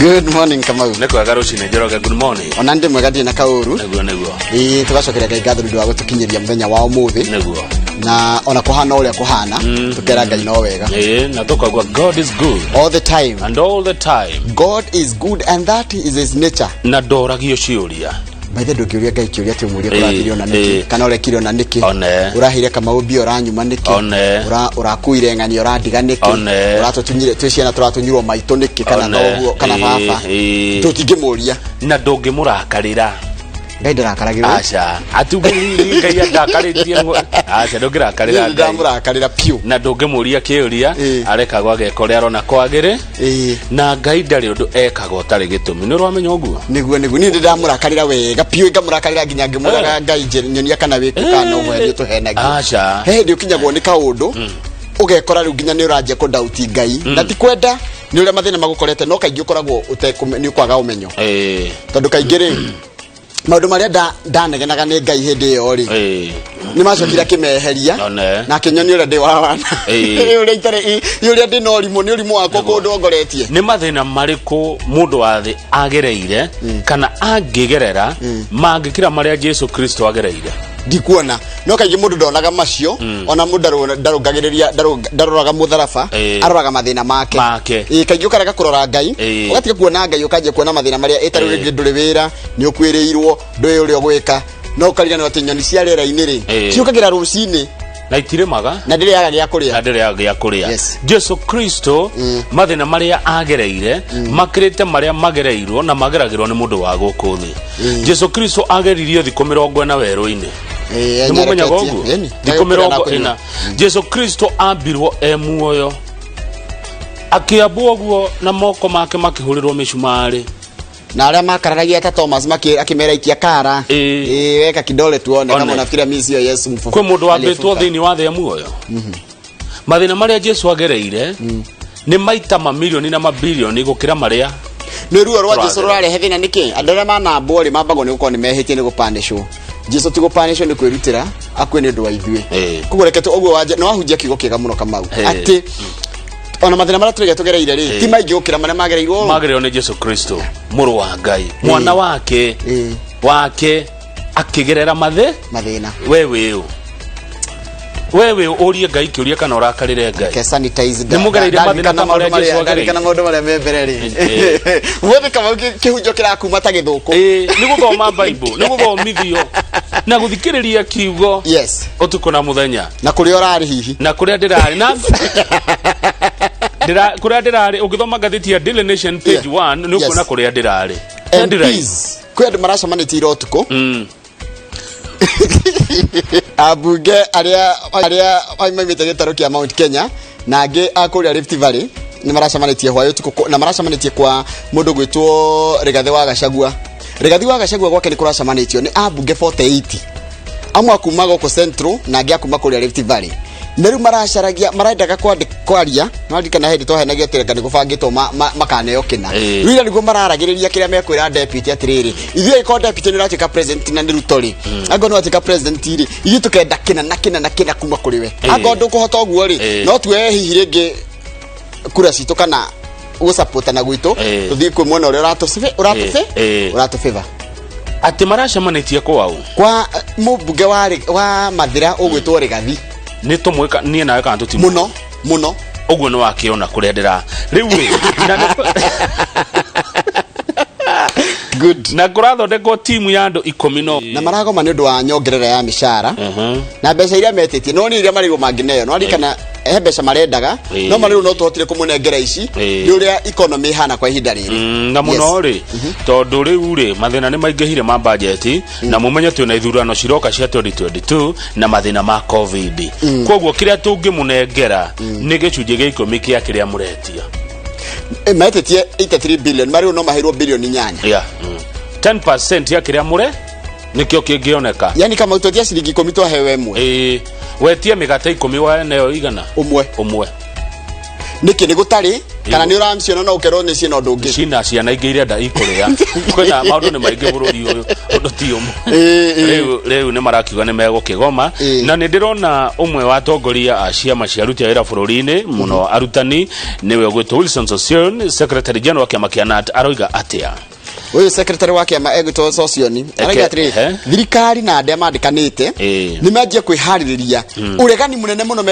Good morning, Kamau. Nĩ kwega rũcinĩ, Njoroge, good morning. Ona ndĩ mwega, ndirĩ na kaũru. Nĩguo, nĩguo. Ĩĩ, tũgacokeria Ngai ngatho nĩ ũndũ wa gũtũkinyĩria mũthenya wa ũmũthĩ. Na ona kũhana ũrĩa kũhana, tũkera Ngai no wega. Ĩĩ, na tũkauga God is good all the time. And all the time. God is good and that is his nature. Na ndoragio ciũria. Maithe, ndũngĩũria Ngai kĩũria atĩ ũmũrie kũrathire ona nĩkĩ, kana ũrekire ona nĩkĩ, One. ũraheire Kamau mbia ũranyuma nĩkĩ, One. Ũrakuire ng'ani ũrandiga nĩkĩ, One. ũratũtunyire twĩ ciana tũratunyirwo maitũ nĩkĩ, kana One. thoguo kana baba, tũtingĩmũria. Na ndũngĩmũrakarĩra. Ngai ndarakaragĩrwo. Aca, atuge Ngai andakarĩtie aca, ndũngĩrakarĩra Niĩ Ngai. ndamũrakarĩra piũ. Na ndũngĩmũria kĩũria. Arekagwo ageka ũrĩa arona kwagĩrĩ. Na Ngai ndarĩ ũndũ ekaga ũtarĩ gĩtũmi, nĩ ũramenya ũguo? Nĩguo, nĩguo, niĩ ndĩndamũrakarĩra wega piũ, ngamũrakarĩra nginya ngĩmwĩraga, Ngai nyonia kana wĩkũ kana no ũhenie tũhenagia. Aca. He hĩndĩ ũkinyagwo nĩ kaũndũ ũgekora rĩu nginya nĩ ũranjia kũndauti Ngai, na ti kwenda, nĩ ũrĩa mathĩna magũkorete, no kaingĩ ũkoragwo nĩ ũkwaga ũmenyo, tondũ kaingĩ rĩ maũndũ marĩa ndanegenaga nĩ Ngai hĩndĩ ĩyo rĩ, nĩ macokire akĩmeheria One. na akĩnyonia ũrĩa ndĩ wa wana, ũrĩa itarĩ ũrĩa ndĩ na ũrimũ, nĩ ũrimũ wakwa kũndongoretie. Nĩ mathĩna marĩkũ mũndũ wa thĩ agereire kana angĩgerera mangĩkĩra marĩa Jesu Kristo agereire? Ndikuona, no kaingĩ mũndũ ndonaga macio, ona mũndũ ndarũngagĩrĩria, ndaroraga mũtharaba, aroraga mathĩna make. Make. Ĩĩ, kaingĩ ũkarega kũrora Ngai, ũgatiga kuona Ngai, ũkanjia kuona mathĩna marĩa ĩtarĩ. Rĩngĩ ndũrĩ wĩra, nĩ ũkwĩrĩirwo, ndũĩ ũrĩa ũgwĩka, no ũkariganĩrwo atĩ nyoni cia rĩera-inĩ rĩ, ciũkagĩra rũcinĩ na itirĩmaga na ndĩrĩaga gĩa kũrĩa. Na ndĩrĩaga gĩa kũrĩa. Jesu Kristo mathĩna marĩa agereire makĩrĩte marĩa magereirwo na mageragĩrwo nĩ mũndũ wa gũkũ thĩ. Jesu Kristo ageririo thikũ 40 werũ-inĩ. Nĩ mũmenyaga enyereketie. ũguo? Ĩni. Thikũ Kũrĩa na 40. kũnyua. Jesu Kristo ambirwo e muoyo, akĩambwo ũguo na moko make makĩhũrĩrwo mĩcumarĩ. Na arĩa makararagia ta Thomas akĩmera ikia kara. Ĩĩ, weka kidole tuone One. kama unafikiria mimi sio Yesu mfufu. Kwĩ mũndũ wambĩtwo aliyefufuka. thĩinĩ wa thĩ e muoyo. Mathĩna marĩa Jesu agereire nĩ maita mamirioni na mabilioni gũkĩra marĩa Nĩ ruo rwa Jesu tũragerera. Rũrarehe thĩna nĩkĩ? Andũ arĩa manambwo rĩ, mambagwo nĩ gũkorwo nĩ mehĩtie, nĩ gũpanĩcwo. Jesu ti gũpanĩcwo, nĩ kwĩrutĩra akue nĩ ũndũ wa ithuĩ. Koguo reke ũguo wanja nĩ wahunjia kiugo kĩega mũno, Kamau, atĩ ona mathĩna marĩa tũrĩga tũgereire rĩ, ti maingĩ gũkĩra marĩa magereirwo. Magereirwo nĩ Jesu Kristo, mũrũ wa Ngai, mwana wake wake akĩgerera mathĩ mathĩna. We wĩũ, we wĩ ũrie Ngai kĩũria kana ũrakarĩre Ngai. Ke sanitize. Nĩ mũgereire mathĩna ta marĩa Jesu agereire. Ndarikana maũndũ marĩa me mbere rĩ, mũthĩ Kamau kĩhunjio kĩrakuma ta gĩthũkũ. Ĩĩ, nĩ gũthoma Bible, nĩ gũthomithio na gũthikĩrĩria kiugo ũtukũ na mũthenya. Na kũrĩa ũrarĩ hihi. Na kũrĩa ndĩrarĩ na kũrĩa ndĩrarĩ, ũngĩthoma ngathĩti ya Daily Nation page 1 nĩ ũkuona kũrĩa ndĩrarĩ. Kũrĩa ndĩrarĩ. MPs, kwĩ andũ maracemanĩtie ira ũtukũ, ambunge arĩa maimĩte gĩtarũ kĩa Mount Kenya na angĩ a kũrĩa Rift Valley, nĩ maracemanĩtie hwaĩ ũtukũ na maracemanĩtie kwa mũndũ gwĩtwo Rigathĩ wa Gachagua. Rigathĩ wa Gachagua gwake nĩ kũracemanĩtio nĩ ambunge 48, amwe akuma gũkũ Central na angĩ akuma kũrĩa Rift Valley, na rĩu maracaragia, marendaga kwaria nwaririkana hĩndĩ twahenagia atĩ nĩ gũbangĩtwo makaneo kĩna. Rĩu ira nĩguo mararagĩrĩria kĩrĩa mekwĩra deputy, atĩrĩrĩ, ithuĩ angĩkorwo deputy nĩ ũratuĩka president na nĩ Ruto rĩ, angĩkorwo nĩ watuĩka president rĩ, ithuĩ tũkenda kĩna na kĩna na kĩna kuma kũrĩ we. Angĩkorwo ndũkũhota ũguo rĩ, no tuoe hihi rĩngĩ kura citũ kana gũcapotana gwitũ, tũthiĩ kwĩ mwena ũrĩa ũratũbĩ ũratũbĩ ũratũbĩva. Atĩ maracemanĩtie kwao? Kwa mũmbunge wa Mathira ũgwĩtwo Rigathi. Nĩ tũmwĩka niĩ nawe kana tũtimũĩ? Mũno mũno. Ũguo nĩ wakĩona kũrĩa ndĩra rĩu rĩ Good. Na kũrathondekwo timu ya andũ 10 no Na maragoma nĩ ũndũ wa nyongerera ya mĩcara na mbeca iria metĩtie, no nĩ iria marĩrwo mangĩneo, no arikana he mbeca marendaga, no marĩrwo no tũhotire kũmũnengera ici nĩ ũrĩa economy ĩhana kwa ihinda rĩrĩ. Na mũno rĩ, tondũ rĩu rĩ mathĩna nĩ maingĩhire ma bajeti, na mũmenye twĩna ithurano ciroka cia 2022 na mathĩna ma COVID, koguo kĩrĩa tũngĩmũnengera nĩ gĩcunjĩ gĩa 10 kĩa kĩrĩa mũretia. Metĩtie 83 billion, marĩrwo no maheirwo bilioni 8. Yeah. 10% ya kĩrĩa mũre nĩkĩo kĩngĩoneka. Yani kama ũtwetia ciringi 10 twaheo ĩmwe. Ĩĩ, wetie mĩgate 10 waeneo 100. Ũmwe. Ũmwe. Nĩkĩ nĩ gũtarĩ kana nĩ ũraciona no ũkerwo nĩ ciĩna ũndũ ũngĩ? Cina ciana ingĩ irenda ikũrĩa. Kwĩna maũndũ nĩ maingĩ bũrũri ũyũ, ũndũ ti ũmwe. Ĩĩ, ĩĩ. Rĩu nĩ marakiuga nĩ megũkĩgoma. Na nĩ ndĩrona ũmwe wa atongoria a ciama cia aruti a wĩra bũrũri-inĩ mũno arutani, nĩwe ũgwĩtwo Wilson Sossion, secretary general wa kĩama kĩa KNUT, aroiga atĩa? Ũyũ secretary wa kĩama egwĩtwo Sosioni arauga atĩrĩ, thirikari na arĩa mandĩkanĩte nĩ manjie kwĩharĩrĩria ũregani mũnene mũno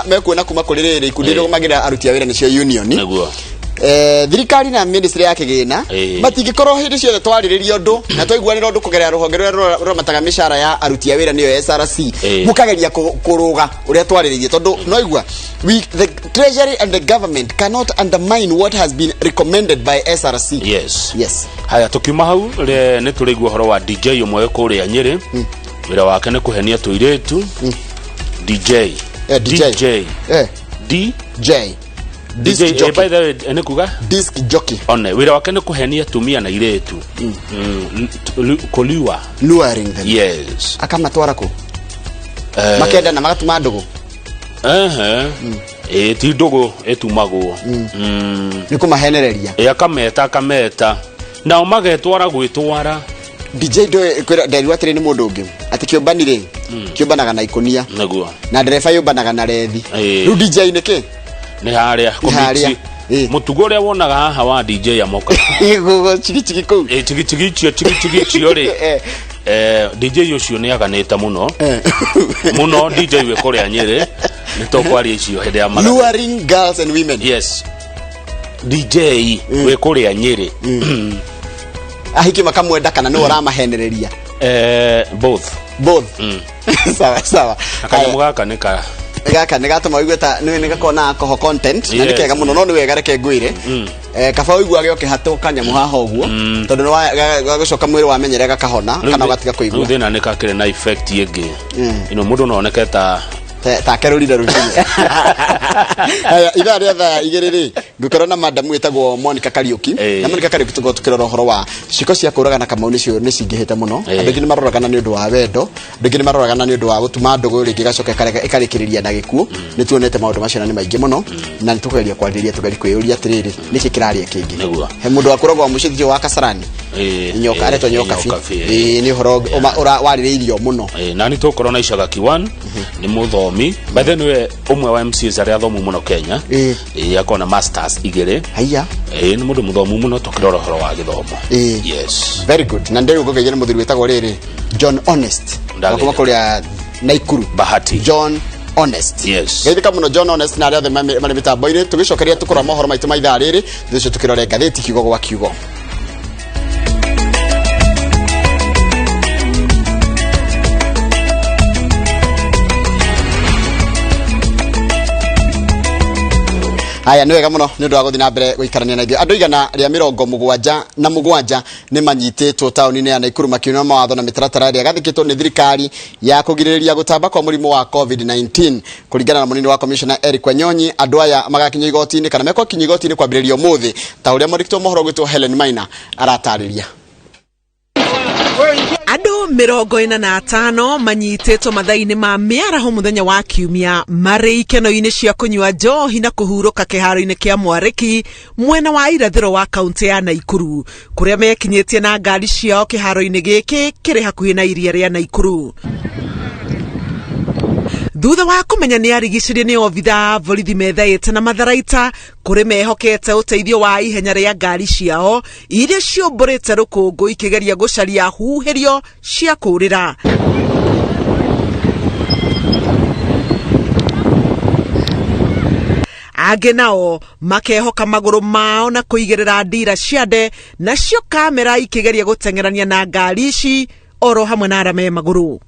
mekuona kuma kũrĩ rĩrĩ ikundi irũgamagĩrĩra aruti a wĩra, nĩcio union. Thirikari na ministry ya kĩgĩna matingĩkorwo hĩndĩ ciothe twarĩrĩria ũndũ na twaiguanĩra ũndũ kũgerera rũhonge rũrĩa rũramataga mĩcara ya aruti a wĩra, nĩyo SRC, mũkageria kũrũga ũrĩa twarĩrĩirie, tondũ no igua the treasury and the government cannot undermine what has been recommended by SRC. Yes. Yes. Haya, tukiuma hau nĩ tũrĩigua ũhoro wa DJ ũmwe kũrĩa Nyĩrĩ. Wĩra wake nĩ kũhenia tũirĩtu. DJ. DJ. DJ. D J. DJ. Disc jockey. By the way, nĩ kuga Disc jockey. One wĩra wake nĩ kũhenia atumia na irĩtu. Kũliwa. Luring them. Yes. Akamatwara kũ? Makenda na magatuma ndũgũ. Ehe. Ĩ ti ndũgũ ĩtumagwo. Nĩ kũmahenereria. Ĩ akameta nao magetwara gwĩtwara. DJ ndoĩ kwĩra nderirwo atĩrĩ nĩ mũndũ ũngĩ atĩ kĩũmbani rĩ kĩũmbanaga na ikũnia Nĩguo. Na ndereba yũmbanaga na rethi. Rĩu DJ nĩ kĩ? Nĩ harĩa. Nĩ harĩa. Kũmixi. Mũtugo ũrĩa wonaga haha wa DJ amoka. Chigi chigi kũu. Ĩ chigi chigi icio, chigi chigi icio rĩ, DJ ũcio nĩ aganĩte mũno mũno. DJ wĩ kũrĩa Nyĩrĩ, nĩ tũkwaria icio hĩndĩ ya magathĩti. Luring girls and women. Yes, DJ wĩ kũrĩa Nyĩrĩ. Ahiki makamwenda kana nĩwe ũramahenereria? Both. Both. Sawa sawa. Na kanyamũ gaka nĩ ka Gaka nĩ gatũma ũigue ta nĩ gakorwo na alcohol content na nĩ kega mũno, no nĩ wega, reke ngwĩre, kaba ũiguage ũkĩhatwo kanyamũ haha ũguo, tondũ nĩ gagũcoka mwĩrĩ wamenyere gakahona kana ũgatiga Rĩu kũigua. Thĩna nĩ kakĩrĩ na effect ĩngĩ ino mũndũ no oneke ta Takerũrire rũcinĩ. Haya, ithaa rĩa thaa 2 rĩ ngũkorwo na madam wĩtagwo Monica Kariuki. Na Monica Kariuki tũkorwo tũkĩrora ũhoro wa ciĩko cia kũragana Kamau, nĩcio nĩ cingĩhĩte mũno. Andũ aingĩ nĩ maroragana nĩ ũndũ wa wendo, andũ aingĩ nĩ maroragana nĩ ũndũ wa gũtuma ndũgũ rĩngĩ ĩgacoka ĩkarĩkĩrĩria na gĩkuũ. Nĩ tuonete maũndũ macio na nĩ maingĩ mũno, na nĩ tũkũgeria kwarĩrĩria, tũgerie kwĩyũria atĩrĩrĩ, nĩkĩ kĩrarĩa kĩngĩ? He mũndũ wakũragwo wa mũciĩ wa Kasarani, nyoka aretwo nyoka bi. Nyoka bi. Ĩĩ, nĩ ũhoro warĩrĩirio mũno. Na nĩ tũgũkorwo na Icaga Kiwan, nĩ mũthomi, by the way nĩwe ũmwe wa MCs arĩa athomu mũno Kenya. Akorwo na masters igĩrĩ. Haiya. Nĩ mũndũ mũthomu mũno, tũkĩrora ũhoro wa gĩthomo. Yes. Very good. Na ndĩrĩ ngũgeithia nĩ mũthuri wĩtagwo rĩrĩ John Honest. Ndagĩrĩra. Kuma kũrĩa Naikuru. Bahati. John Honest. Yes. Geithĩka mũno John Honest na arĩa othe marĩ mĩtambo-inĩ. Tũgĩcokeria tũkũrora mohoro maitũ ma ithaa rĩrĩ, thutha ũcio tũkĩrore ngathĩti kiugo gwa kiugo. Haya, nĩ wega mũno nĩ ũndũ wa gũthiĩ na mbere gũikarania na ithuĩ. Andũ 177 nĩ manyitĩtwo taũni-inĩ ya Naikuru makiuna mawatho na mĩtaratara ĩrĩa ĩgathĩkĩtwo nĩ thirikari ya kũgirĩrĩria gũtamba kwa mũrimũ wa COVID-19. Kũringana na mũnini wa commissioner Eric Wanyonyi, andũ aya magakinyio igoti-inĩ kana mekwakinyio igoti-inĩ kwambĩrĩria ũmũthĩ, ta ũrĩa mwandĩki wa mohoro gwĩtwo Helen Maina aratarĩria. Andũ 45 manyitĩtwo mathaa-inĩ ma mĩaraho mũthenya wa Kiumia marĩ ikeno-inĩ cia kũnyua njohi na kũhurũka kĩharo-inĩ kĩa Mwarĩki mwena wa irathĩro wa kaunti ya Naikuru, kũrĩa mekinyĩtie na ngari ciao kĩharo-inĩ gĩkĩ kĩrĩ hakuhĩ na iria rĩa Naikuru. Thutha wa kũmenya nĩ arigicĩrie nĩ obitha a borithi methaĩte na matharaita, kũrĩ mehokete ũteithio wa ihenya rĩa ngari ciao iria ciũmbũrĩte rũkũngũ ikĩgeria gũcaria huhĩrio cia kũũrĩra. Angĩ nao makehoka magũrũ mao na kũigĩrĩra ndira ciande, nacio kamera ikĩgeria gũteng'erania na ngari ici oro hamwe na arĩa me magũrũ.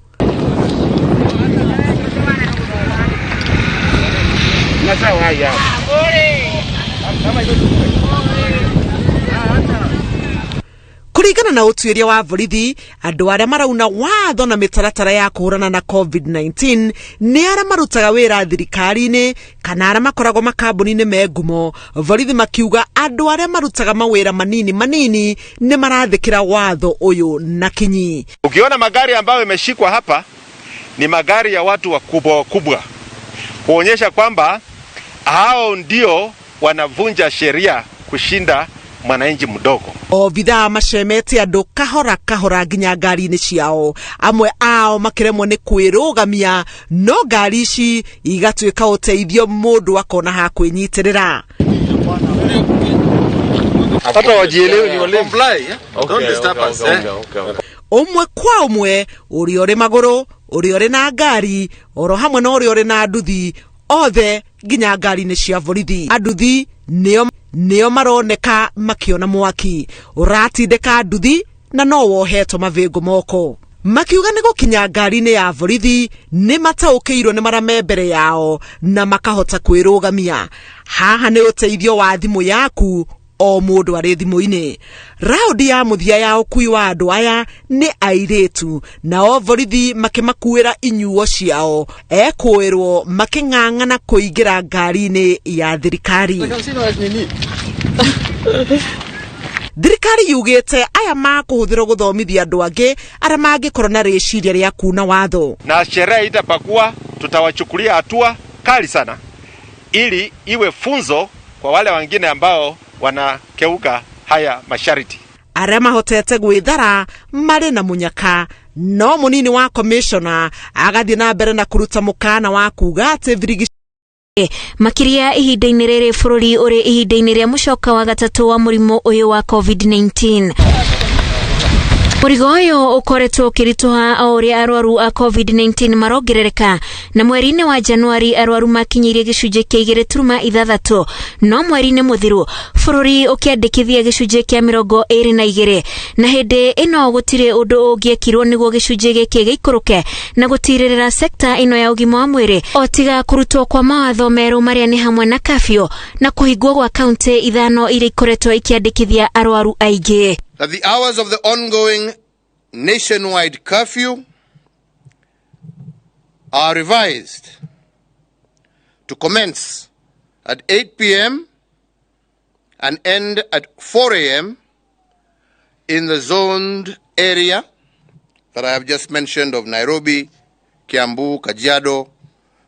Kũringana na ũtuĩria wa borithi, andũ arĩa marauna watho na mĩtaratara ya kũhũrana na COVID-19 nĩ arĩa marutaga wĩra thirikari-inĩ kana arĩa makoragwo makambuni-inĩ me ngumo. Borithi makiuga andũ arĩa marutaga mawĩra manini manini nĩ marathĩkĩra watho ũyũ na kinyi. Ukiona magari ambayo imeshikwa hapa ni magari ya watu wakubwa wakubwa, kuonyesha kwamba hao ndio wanavunja sheria kushinda mwananchi mdogo. Obithaa macemete andũ kahora kahora nginya ngari-inĩ ciao, amwe ao makĩremwo nĩ kwĩrũgamia, no ngari ici igatuĩka ũteithio mũndũ akona ha kwĩnyitĩrĩra. Hata wajielewi ni walevi. Don't disturb us, eh? Ũmwe kwa ũmwe, ũrĩa ũrĩ magũrũ, ũrĩa ũrĩ na ngari, oro hamwe na ũrĩa ũrĩ na nduthi, othe nginya ngari-inĩ cia borithi. Anduthi nĩo maroneka makĩona mwaki ũratindĩka nduthi na no wohetwo mabĩngũ moko, makiuga nĩ gũkinya ngari-inĩ ya borithi nĩ mataũkĩirwo nĩ marĩa me mbere yao na makahota kwĩrũgamia. Haha nĩ ũteithio wa thimũ yaku, o mũndũ arĩ thimũ-inĩ. Raundi ya mũthia ya ũkui wa andũ aya nĩ airĩtu, nao borithi makĩmakuĩra inyuo ciao, ekũĩrwo makĩng'ang'ana kũingĩra ngari-inĩ ya thirikari. Thirikari yugĩte aya makũhũthĩrwo gũthomithia andũ angĩ arĩa mangĩkorwo na rĩciria rĩa kuna watho. Na sheria itapakua, tutawachukulia hatua kali sana ili iwe funzo kwa wale wengine ambao wanakeuka haya masharti. Arĩa mahotete gwĩthara marĩ na mũnyaka, no mũnini wa komishona agathiĩ na mbere na kũruta mũkana wa kuga atĩ birigi Makiria ihinda-inĩ rĩrĩ bũrũri ũrĩ ihinda-inĩ rĩa mũcoka wa gatatũ wa mũrimũ ũyũ wa COVID-19. Mũrigo ũyũ ũkoretwo ũkĩritũha o ũrĩa arwaru a COVID-19 marongerereka, na mweri-inĩ wa Januari arwaru makinyĩirie gĩcunjĩ kĩa 2.6, no mweri-inĩ mũthiru bũrũri ũkĩandĩkithia gĩcunjĩ kĩa 22, na hĩndĩ ĩno gũtirĩ ũndũ ũngĩekirwo nĩguo gĩcunjĩ gĩkĩ gĩikũrũke na gũtirĩrĩra sekta ĩno ya ũgima wa mwĩrĩ, o tiga kũrutwo kwa mawatho merũ marĩa nĩ hamwe na kafyu na kũhingwo gwa kaunti 5 iria ikoretwo ikĩandĩkithia arwaru aingĩ. That the hours of the ongoing nationwide curfew are revised to commence at 8 p.m. and end at 4 a.m. in the zoned area that I have just mentioned of Nairobi, Kiambu, Kajiado,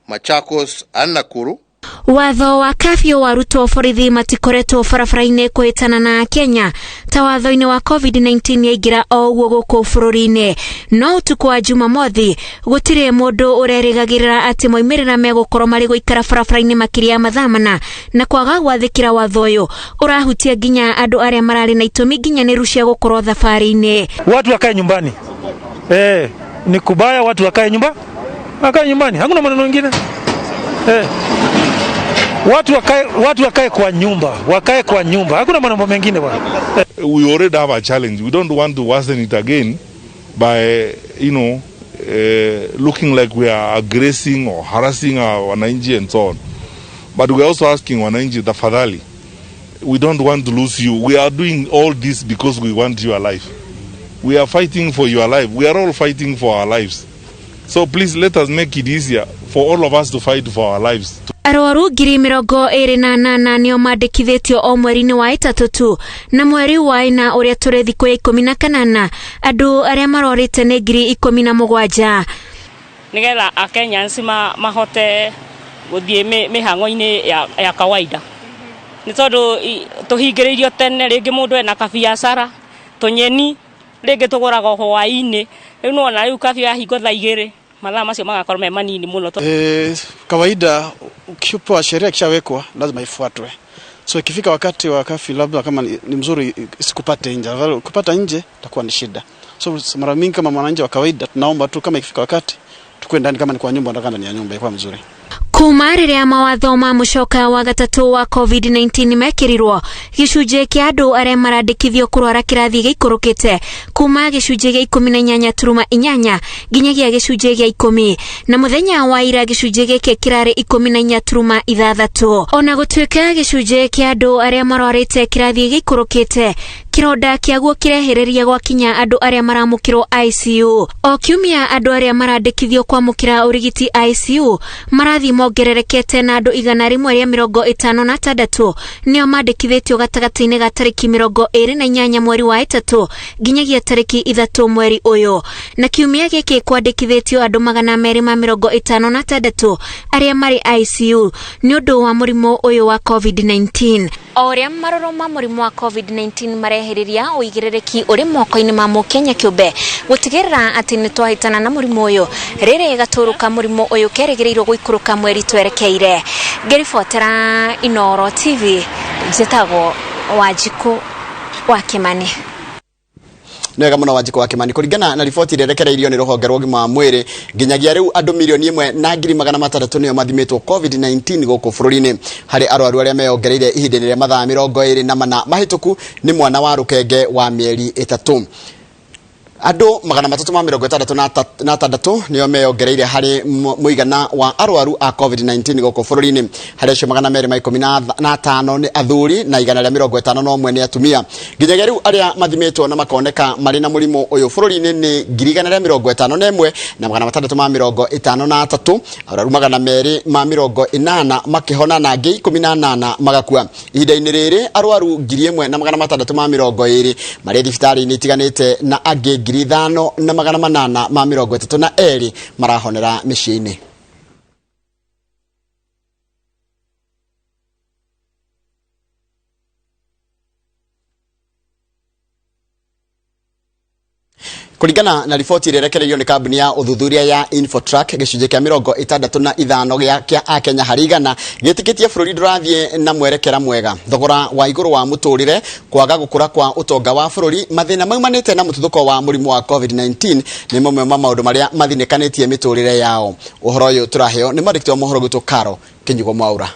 Machakos, and Nakuru. Watho wa kafyu warutwo, borithi matikoretwo barabara-inĩ kũhĩtana na Kenya ta watho-inĩ wa COVID-19 yaingĩra o ũguo gũkũ bũrũri-inĩ, no ũtukũ wa Jumamothi gũtirĩ mũndũ ũrerĩgagĩrĩra atĩ moimĩrĩra megũkorwo marĩ gũikara barabara-inĩ makĩria ya mathaa 4, na kwaga gwathĩkĩra watho ũyũ ũrahutia nginya andũ arĩa mararĩ na itũmi nginyanĩru cia gũkorwo thabarĩ-inĩ. Watu wakae nyumbani. Ni kubaya watu wakae nyumba, wakae nyumbani, hakuna maneno mengine. Watu wakae kwa nyumba, wakae kwa nyumba, hakuna mambo mengine bwana. We already have a challenge. We don't want to worsen it again by looking like we are aggressing or harassing our wananchi and so on. But we are also asking wananchi, tafadhali, we don't want to lose you. We are doing all this because we want you alive. We are fighting for your life. We are all fighting for our lives. So please let us make it easier for all of us to fight for our lives. Arwaru 28,000 nĩo mandĩkithĩtio o mweri-inĩ wa ĩtatũ tu, na mweri wa ĩna ũrĩa tũrĩ thikũ ya 18 andũ arĩa marorĩte nĩ 17,000. Nigetha Akenyans mahote gũthiĩ mĩhang'o-inĩ ya kawaida, nĩ tondũ tũhingĩrĩirio tene, rĩngĩ mũndũ ena kabiacara, tũnyeni rĩngĩ tũgũraga hwaĩ-inĩ, rĩu nĩwona rĩu kabia yahingwo thaa 2, mathaa macio magakorwo me manini mũno. Kawaida ukipewa sheria ikishawekwa lazima ifuatwe. So ikifika wakati wa curfew, labda kama ni mzuri isikupate nje. Afadhali ukipata nje itakuwa ni shida. So mara mingi kama mwananchi wa kawaida tunaomba tu kama ikifika wakati tukue ndani, kama ni kwa nyumba, nataka ndani ya nyumba ikuwa mzuri. Kuma rĩrĩa mawatho ma mũcoka wa gatatũ wa COVID-19 mekĩrirwo, gĩcunjĩ kĩa andũ arĩa marandĩkithio kũrwara kĩrathiĩ gĩikũrũkĩte kuma gĩcunjĩ gĩa 18.8 nginyagia gĩcunjĩ gĩa 10, na mũthenya wa ira gĩcunjĩ gĩkĩ kĩrarĩ 14.6. Ona gũtuĩka gĩcunjĩ kĩa andũ arĩa marwarĩte kĩrathiĩ gĩikũrũkĩte, Kĩronda kĩaguo kĩrehereria gwakinya andũ arĩa maramũkĩrwo ICU. O kiumia andũ arĩa marandĩkithio kwamũkĩra ũrigiti ICU marathiĩ mongererekete na andũ 156 nĩo mandĩkithĩtio gatagatĩ-inĩ ga tarĩki 28 mweri wa 3 nginyagia tarĩki 3 mweri ũyũ. Na kiumia gĩkĩ kwandĩkithĩtio andũ 256 arĩa marĩ ICU nĩ ũndũ wa mũrimũ ũyũ wa COVID-19. O ũrĩa marũrũ ma mũrimũ wa COVID-19 marehĩrĩria ũigĩrĩrĩki ũrĩ moko-inĩ ma mũkenya kĩũmbe gũtigĩrĩra atĩ nĩ twahĩtana na mũrimũ ũyũ. Rĩrĩ gatũrũ ka mũrimũ ũyũ kerĩgĩrĩirwo gũikũrũka mweri twerekeire. Ngĩribotera Inooro TV, njĩtagwo Wanjikũ wa Kĩmani. Nĩ wega mũno Wanjikũ wa Kĩmani. Kũringana na riboti ĩrĩa ĩrekereirio nĩ rũhonge rwa ũgima wa mwĩrĩ, nginyagia rĩu andũ 1,600,000 nĩo mathimĩtwo COVID-19 gũkũ bũrũri-inĩ. Harĩ arwaru arĩa meyongereire ihinda-inĩ rĩa mathaa 24 mahĩtũku nĩ mwana wa rũkenge wa mĩeri 3. Andũ 366 nĩo meyongereire harĩ mũigana wa arwaru a COVID-19 gũkũ bũrũri-inĩ. Harĩ acio 215 nĩ athuri na 151 nĩ atumia. Nginyagia rĩu arĩa mathimĩtwo na makoneka marĩ na mũrimũ ũyũ bũrũri-inĩ nĩ 151,653, arwaru 280 makĩhona na angĩ 18 magakua. Ihinda-inĩ rĩrĩ arwaru 1,620 marĩ thibitarĩ-inĩ itiganĩte na angĩ 5,832 marahonera mĩciĩ-inĩ. Kũringana na riboti ĩrĩa ĩrekereirio nĩ kambuni ya ũthuthuria ya Infotrack, gĩcunjĩ kĩa 65 kĩa akenya harĩ igana gĩtĩkĩtie bũrũri ndũrathiĩ na mwerekera mwega. Thogora wa igũrũ wa mũtũrĩre, kwaga gũkũra kwa ũtonga wa bũrũri, mathĩna maumanĩte na mũtuthũko wa mũrimũ wa COVID-19 nĩ mamwe ma maũndũ marĩa mathinĩkanĩtie mĩtũrĩre yao. Ũhoro ũyũ tũraheo nĩ mwandĩki wa mohoro gwitũ Caro Kĩnyugo Mwaura.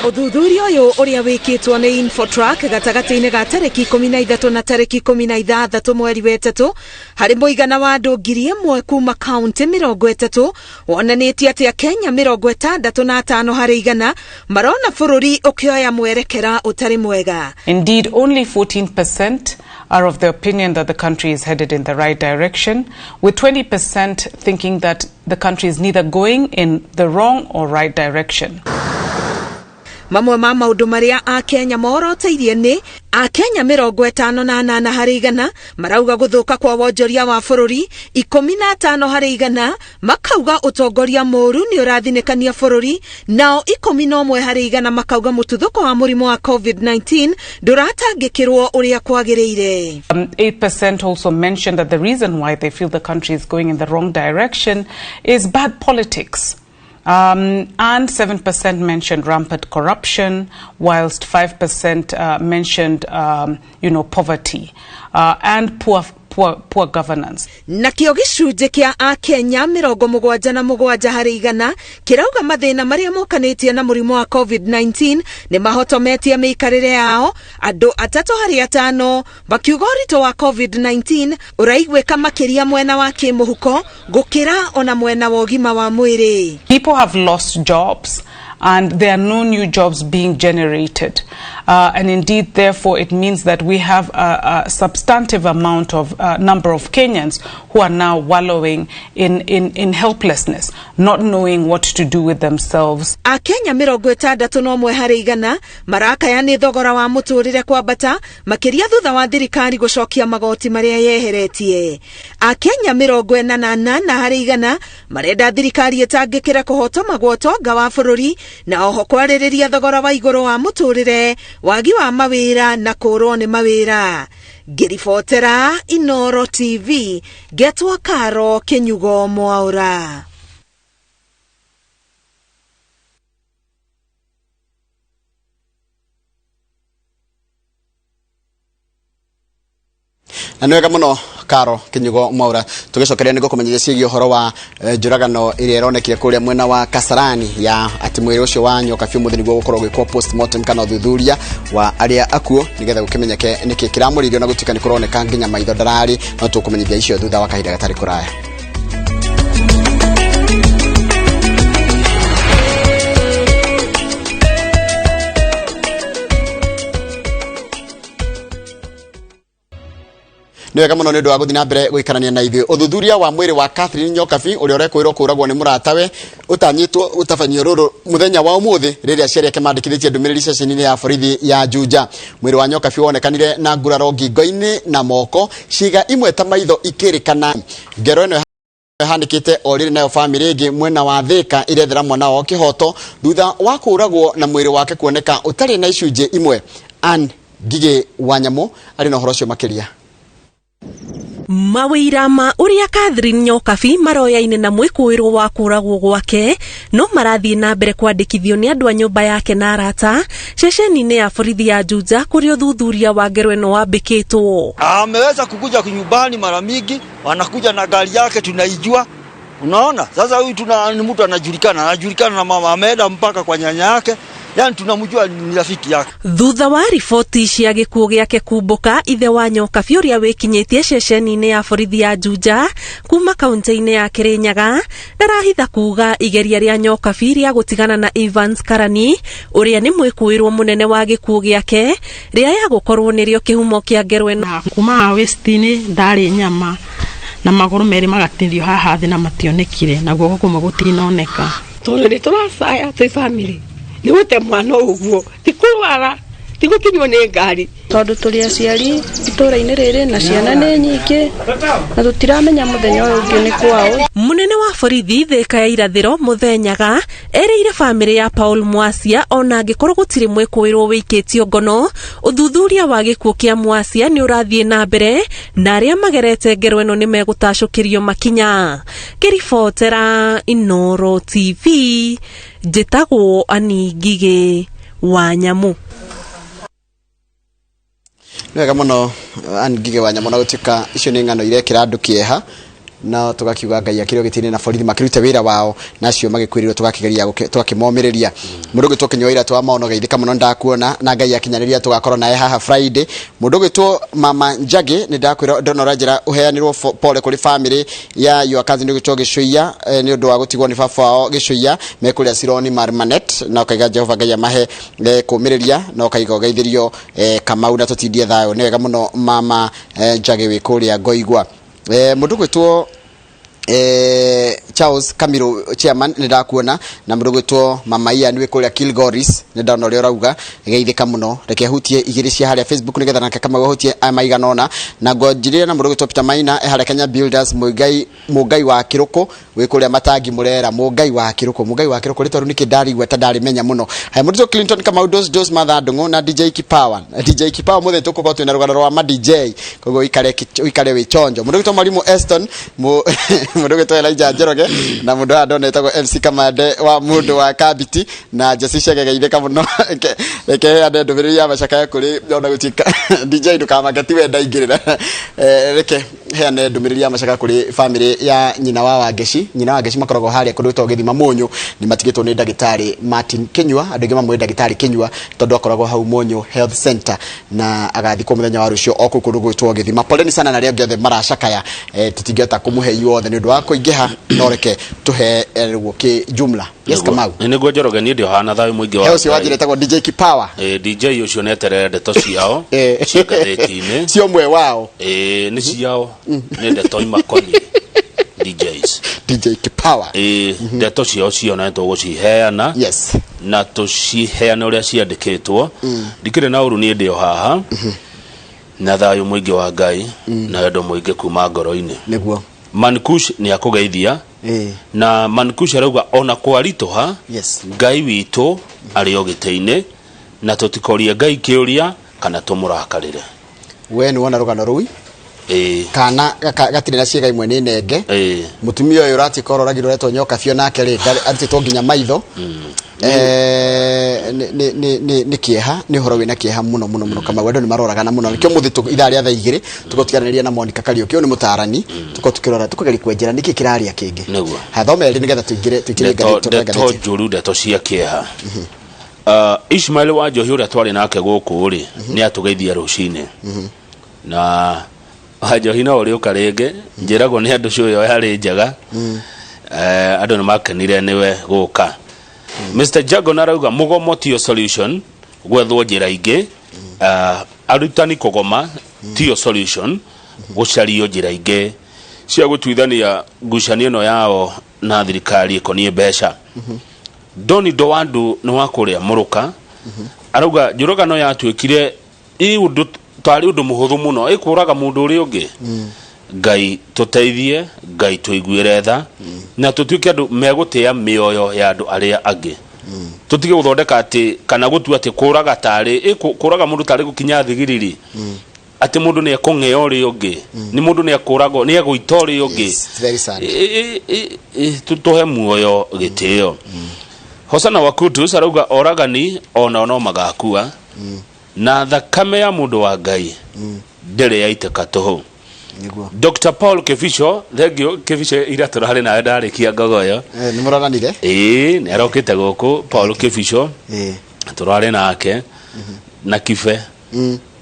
Ũthuthuria ũyũ ũrĩa wĩkĩtwo nĩ Infotrack gatagatĩ-inĩ ga tarĩki 13 na tarĩki 16 mweri wa 3 harĩ mũigana wa andũ 1,000 kuma kaunti 30 wonanĩtie atĩ Akenya 65 harĩ igana marona bũrũri ũkĩoya mwerekera ũtarĩ mwega. Indeed, only 14% are of the opinion that the country is headed in the right direction, with 20% thinking that the country is neither going in the wrong or right direction. Mamwe ma maũndũ marĩa Akenya moroteirie nĩ Akenya 58 harĩ igana marauga gũthũka kwa wonjoria wa bũrũri, 15 harĩ igana makauga ũtongoria mũũru nĩ ũrathinĩkania bũrũri, nao 11 harĩ igana makauga mũtuthũko wa mũrimũ wa COVID-19 ndũratangĩkĩrwo ũrĩa kwagĩrĩire. 8% also mentioned that the reason why they feel the country is going in the wrong direction is bad politics. And 7% mentioned rampant corruption, whilst 5% mentioned, poverty and poor governance. Nakĩo gĩcunjĩ kĩa Akenya 77 harĩ igana kĩrauga mathĩna marĩa mokanĩtie na mũrimũ wa COVID-19 nĩ mahotometie mĩikarĩre yao. Andũ 3 harĩ 5 makiuga ũritũ wa COVID-19 ũraiguĩka makĩria mwena wa kĩmũhuko gũkĩra ona mwena wa ũgima wa mwĩrĩ. People have lost jobs and there are no new jobs being generated. And indeed, therefore, it means that we have a substantive amount of number of Kenyans who are now wallowing in helplessness, not knowing what to do with themselves. Akenya 61 harĩ igana marakaya nĩ thogora wa mũtũrĩre kwambata makĩria thutha wa thirikari gũcokia magoti marĩa yeheretie. Akenya 48 harĩ igana marenda thirikari ĩtangĩkĩre kũhotoma gwa ũtonga wa bũrũri na oho kwarĩrĩria thogora wa igũrũ wa mũtũrĩre, wagi wa mawĩra na kũrwo nĩ mawĩra. Ngĩribotera Inooro TV, ngetwo Caro Kĩnyugo Mwaura. Na nĩ wega mũno Caro Kĩnyugo Mwaura. Tũgĩcokeria nĩ gũkũmenyithia ciĩgiĩ ũhoro wa njũragano ĩrĩa ĩronekire kũrĩa mwena wa Kasarani ya atĩ mwĩrĩ ũcio wa nyoka biũ mũthĩ nĩguo gũkorwo gwĩkwo postmortem kana ũthuthuria wa arĩa akuũ nĩgetha gũkĩmenyeke nĩkĩ kĩramũrĩirio na gũtuĩka nĩ kũroneka nginya maitho ndararĩ. No tũkũmenyithia icio thutha wa kahinda gatarĩ kũraya. Nĩ wega mũno nĩ ũndũ wa gũthiĩ na mbere gũikarania na ithuĩ. Ũthuthuria wa mwĩrĩ wa Catherine Nyokabi ũrĩa ũrekũĩrwo kũũragwo nĩ mũratawe ũtanyĩtwo gũtabanio rũrũ mũthenya wa ũmũthĩ rĩrĩa aciari ake mandĩkithĩtie ndũmĩrĩri ceceni-inĩ ya borithi ya Juja. Mwĩrĩ wa Nyokabi wonekanire na nguraro ngingo-inĩ na moko, ciĩga imwe ta maitho ikĩrĩkana. Ngero ĩno ĩhanĩkĩte o rĩrĩ nayo famĩlĩ ĩngĩ mwena wa Thĩka ĩrethera mwana wao kĩhoto thutha wa kũũragwo na mwĩrĩ wake kuoneka ũtarĩ na icunjĩ imwe. Ann Ngigĩ wa Nyamũ arĩ na ũhoro ũcio makĩria. Mawĩira ma ũrĩa Catherine Nyokabi maroyaine na mwĩkũĩrwo wa kũragwo gwake no marathiĩ na mbere kwandĩkithio nĩ andũ a nyũmba yake na arata ceceni-inĩ ya borithi ya Juja kũrĩa ũthuthuria wa ngero ĩno wambĩkĩtwo. Ameweza kukuja nyumbani mara mingi, anakuja na gari yake tunaijua. Unaona? Sasa huyu tuna ni mtu anajulikana, anajulikana na mama, ameenda mpaka kwa nyanya yake. Yani tunamjua ni rafiki yake. Thutha wa riboti cia gĩkuũ gĩake kumbũka, ithe wa Nyokabi ũrĩa wĩkinyĩtie ceceni-inĩ ya borithi ya Juja kuma kaunti-inĩ ya Kĩrĩnyaga ndarahitha kuga igeria rĩa Nyokabi rĩa gũtigana na Evans Karani ũrĩa nĩ mwĩkũĩrwo mũnene wa gĩkuũ gĩake rĩaya gũkorwo nĩrĩo kĩhumo kĩa ngero ĩno. Kuma waist-inĩ ndarĩ nyama na magũrũ merĩ magatinĩrio haha thĩ na mationekire na guoko kũmwe gũtinoneka. Tondũ nĩ tũracaya twĩ bamĩrĩ nĩ gũte mwana ũguo ti kũrwara ti gũkinywo nĩ ngari. Tondũ tũrĩ aciari itũũra-inĩ rĩrĩ na ciana nĩ nyingĩ na tũtiramenya mũthenya ũyũ ũngĩ nĩ kwaũ. Mũnene wa borithi Thĩka ya Irathĩro Mũthenyaga erĩire bamĩrĩ ya Paul Mwacia ona angĩkorwo gũtirĩ mwĩkũĩrwo wĩikĩtio ngono, ũthuthuria wa gĩkuũ kĩa Mwacia nĩ ũrathiĩ na mbere na arĩa magerete ngero ĩno nĩ megũtacũkĩrio makinya. Ngĩribotera Inooro TV, njĩtagwo Annie Ngigĩ wa Nyamũ. Nĩ wega mũno Ann Ngigĩ wa Nyamũ na gũtuĩka icio nĩ ng'ano irekĩra andũ kĩeha na tũgakiuga Ngai akĩrĩ o gĩtĩ-inĩ na borithi makĩrute wĩra wao na acio magĩkuĩrĩrwo tũgakĩgeria tũgakĩmomĩrĩria. Mũndũ ũgwĩtwo Kĩnyua Iratũ wa Maono geithĩka mũno ndakuona na Ngai akinyanĩria tũgakorwo naye haha Friday. Mũndũ ũgwĩtwo Mama Njagi nĩ ndakwĩra ndona ũranjĩra ũheanĩrwo pole kũrĩ family ya your cousin ũgwĩtwo Gĩcũiya nĩ ũndũ wa gũtigwo nĩ baba wao Gĩcũiya me kũrĩa Sironi Marmanet na ũkaiga Jehova Ngai amahe kũmĩrĩria na ũkaiga ũgeithĩrio Kamau na tũtindie thayũ. Nĩ wega mũno Mama Njagi wĩ kũrĩa Ngoigwa. Mũndũ ũgwĩtwo Charles Kamiru chairman nĩ ndakuona na mũndũ ũgwĩtwo Mama Ian wĩ kũrĩa Kilgoris nĩ ndona ũrĩa ũrauga geithĩka mũno. Reke hutie igĩrĩ cia harĩa Facebook nĩgetha nake Kamau ahutie maigana ũna na ngwanjĩrĩria na mũndũ ũgwĩtwo Peter Maina e harĩa Kenya Builders Muigai Mũngai wa Kĩrũkũ wĩ kũrĩa Matangi Mũrera. Mũngai wa Kĩrũkũ, Mũngai wa Kĩrũkũ rĩtwa rĩu nĩkĩ ndarigua ta ndarĩmenya mũno. Haya, mũndũ Clinton Kamau Dos Dos Martha Ndung'u na DJ Kipawa. DJ Kipawa mũthĩ tũkũkorwo twĩna rũgano rwa ma DJ koguo ũikare ũikare wĩ chonjo. Mũndũ ũgwĩtwo Mwalimu Eston, mũndũ ũgwĩtwo Elijah Njoroge na mũndũ haha ndona etagwo MC Kamande wa mũndũ wa Kabiti na Jesse Chege geithĩka mũno. Reke heane ndũmĩrĩri ya macakaya kũrĩ ona gũtuĩka DJ ndũkamake tiwe ndaingĩrĩra. Reke heane ndũmĩrĩri ya macaka kũrĩ famĩlĩ ya nyina wa Wangeci. Nyina wa Wangeci makoragwo harĩa kũndũ gwĩtagwo Gĩthima Mũnyũ, nĩ matigĩtwo nĩ ndagĩtarĩ Martin Kĩnyua. Andũ aingĩ mamũĩ ndagĩtarĩ Kĩnyua tondũ akoragwo hau Mũnyũ Health Center na agathikwo mũthenya wa rũciũ o kũu kũndũ gwĩtwo Gĩthima. Poleni sana na arĩa angĩ othe maracakaya, tũtingĩhota kũmũhe inyuothe nĩ ũndũ wa kũingĩha, no reke tũhe ruo kĩ jumla. Yes, Kamau. Nĩ nĩguo Njoroge niĩ ndĩohana thayũ mũingĩ wa He ũcio Ngai. wanjĩra etagwo DJ Kipawa. DJ ũcio nĩeterere ndeto ciao cia ngathĩti-inĩ. Cia ũmwe wao. Nĩ ciao nĩ ndeto imakoniĩ DJs. DJ Kipawa. Ndeto ciao ciona nĩ tũgũciheana. Yes. Na tũciheane ũrĩa ciandĩkĩtwo. Ndikĩrĩ na ũru niĩ ndĩ o haha. Na thayũ mũingĩ wa Ngai na wendo mũingĩ kuma ngoro-inĩ. Nĩguo. Mankush nĩ akũgeithia. Na Mankush arauga ona kwaritũha Ngai witũ arĩ o gĩtĩ-inĩ na tũtikorie Ngai kĩũria kana tũmũrakarĩre. We nĩ wona rũgano rũu kana gatirĩ na ciĩga imwe nĩ nenge. Mũtumia ũyũ ũratuĩka ũroragirwo ũretwo nyoka biũ nake rĩ arutĩtwo nginya maitho. Nĩ kĩeha, nĩ ũhoro wĩna kĩeha mũno mũno mũno Kamau. Andũ nĩ maroragana mũno nĩkĩo mũthĩ ithaa rĩa thaa igĩrĩ tũkorwo tũkĩaranĩria na Monica Kariũki ũyũ nĩ mũtaarani tũkorwo tũkĩrora tũkũgeria kwenjera nĩkĩ kĩrarĩa kĩngĩ. Nĩguo. Haya, thoma erĩ nĩgetha tũingĩre tũingĩre Ndeto ngathĩti ndeto ngathĩti. njũru ndeto cia kĩeha. Ishmael wa Njohi ũrĩa twarĩ nake gũkũ rĩ nĩ atũgeithia rũcinĩ na Wanjohi no ũrĩũka rĩngĩ njĩragwo nĩ andũ show ĩyo yarĩ njega. Andũ nĩ makenire nĩwe gũka. Mr Jagon arauga mũgomo tiyo solution gwethwo njĩra ingĩ. Arutani kũgoma tiyo solution. Gũcario njĩra ingĩ cia gũtuithania ngucanio ĩno yao na thirikari ĩkoniĩ mbeca. Doni Ndowandu nĩ wa kũrĩa Mũrũka, arauga njũragano yatuĩkire ĩ ũndũ tarĩ ũndũ mũhũthũ mũno ĩkũraga mũndũ ũrĩa ũngĩ. Ngai tũteithie, Ngai tũiguĩre tha, na tũtuĩke andũ megũtĩa mĩoyo ya andũ arĩa angĩ. Tũtige gũthondeka atĩ kana gũtua atĩ kũraga tarĩ kũraga mũndũ tarĩ gũkinya thigiriri, atĩ mũndũ nĩ ekũng'ea ũrĩa ũngĩ, nĩ mũndũ nĩ ekũragwo, nĩ egũita ũrĩa ũngĩ. It's very sad. Tũhe muoyo gĩtĩo. Hosana wa Kutus arauga oragani onao no magakua, na thakame ya mũndũ wa Ngai ndĩrĩ yaitĩka tũhũ. Dr Paul Kĩbico, thengio Kĩbico, ira tũrarĩ nawe ndarĩkia ngogoyo. Nĩ mũronanire? Ĩĩ, nĩ arokĩte gũkũ Paul Kĩbico. Tũrarĩ nake na Kibe.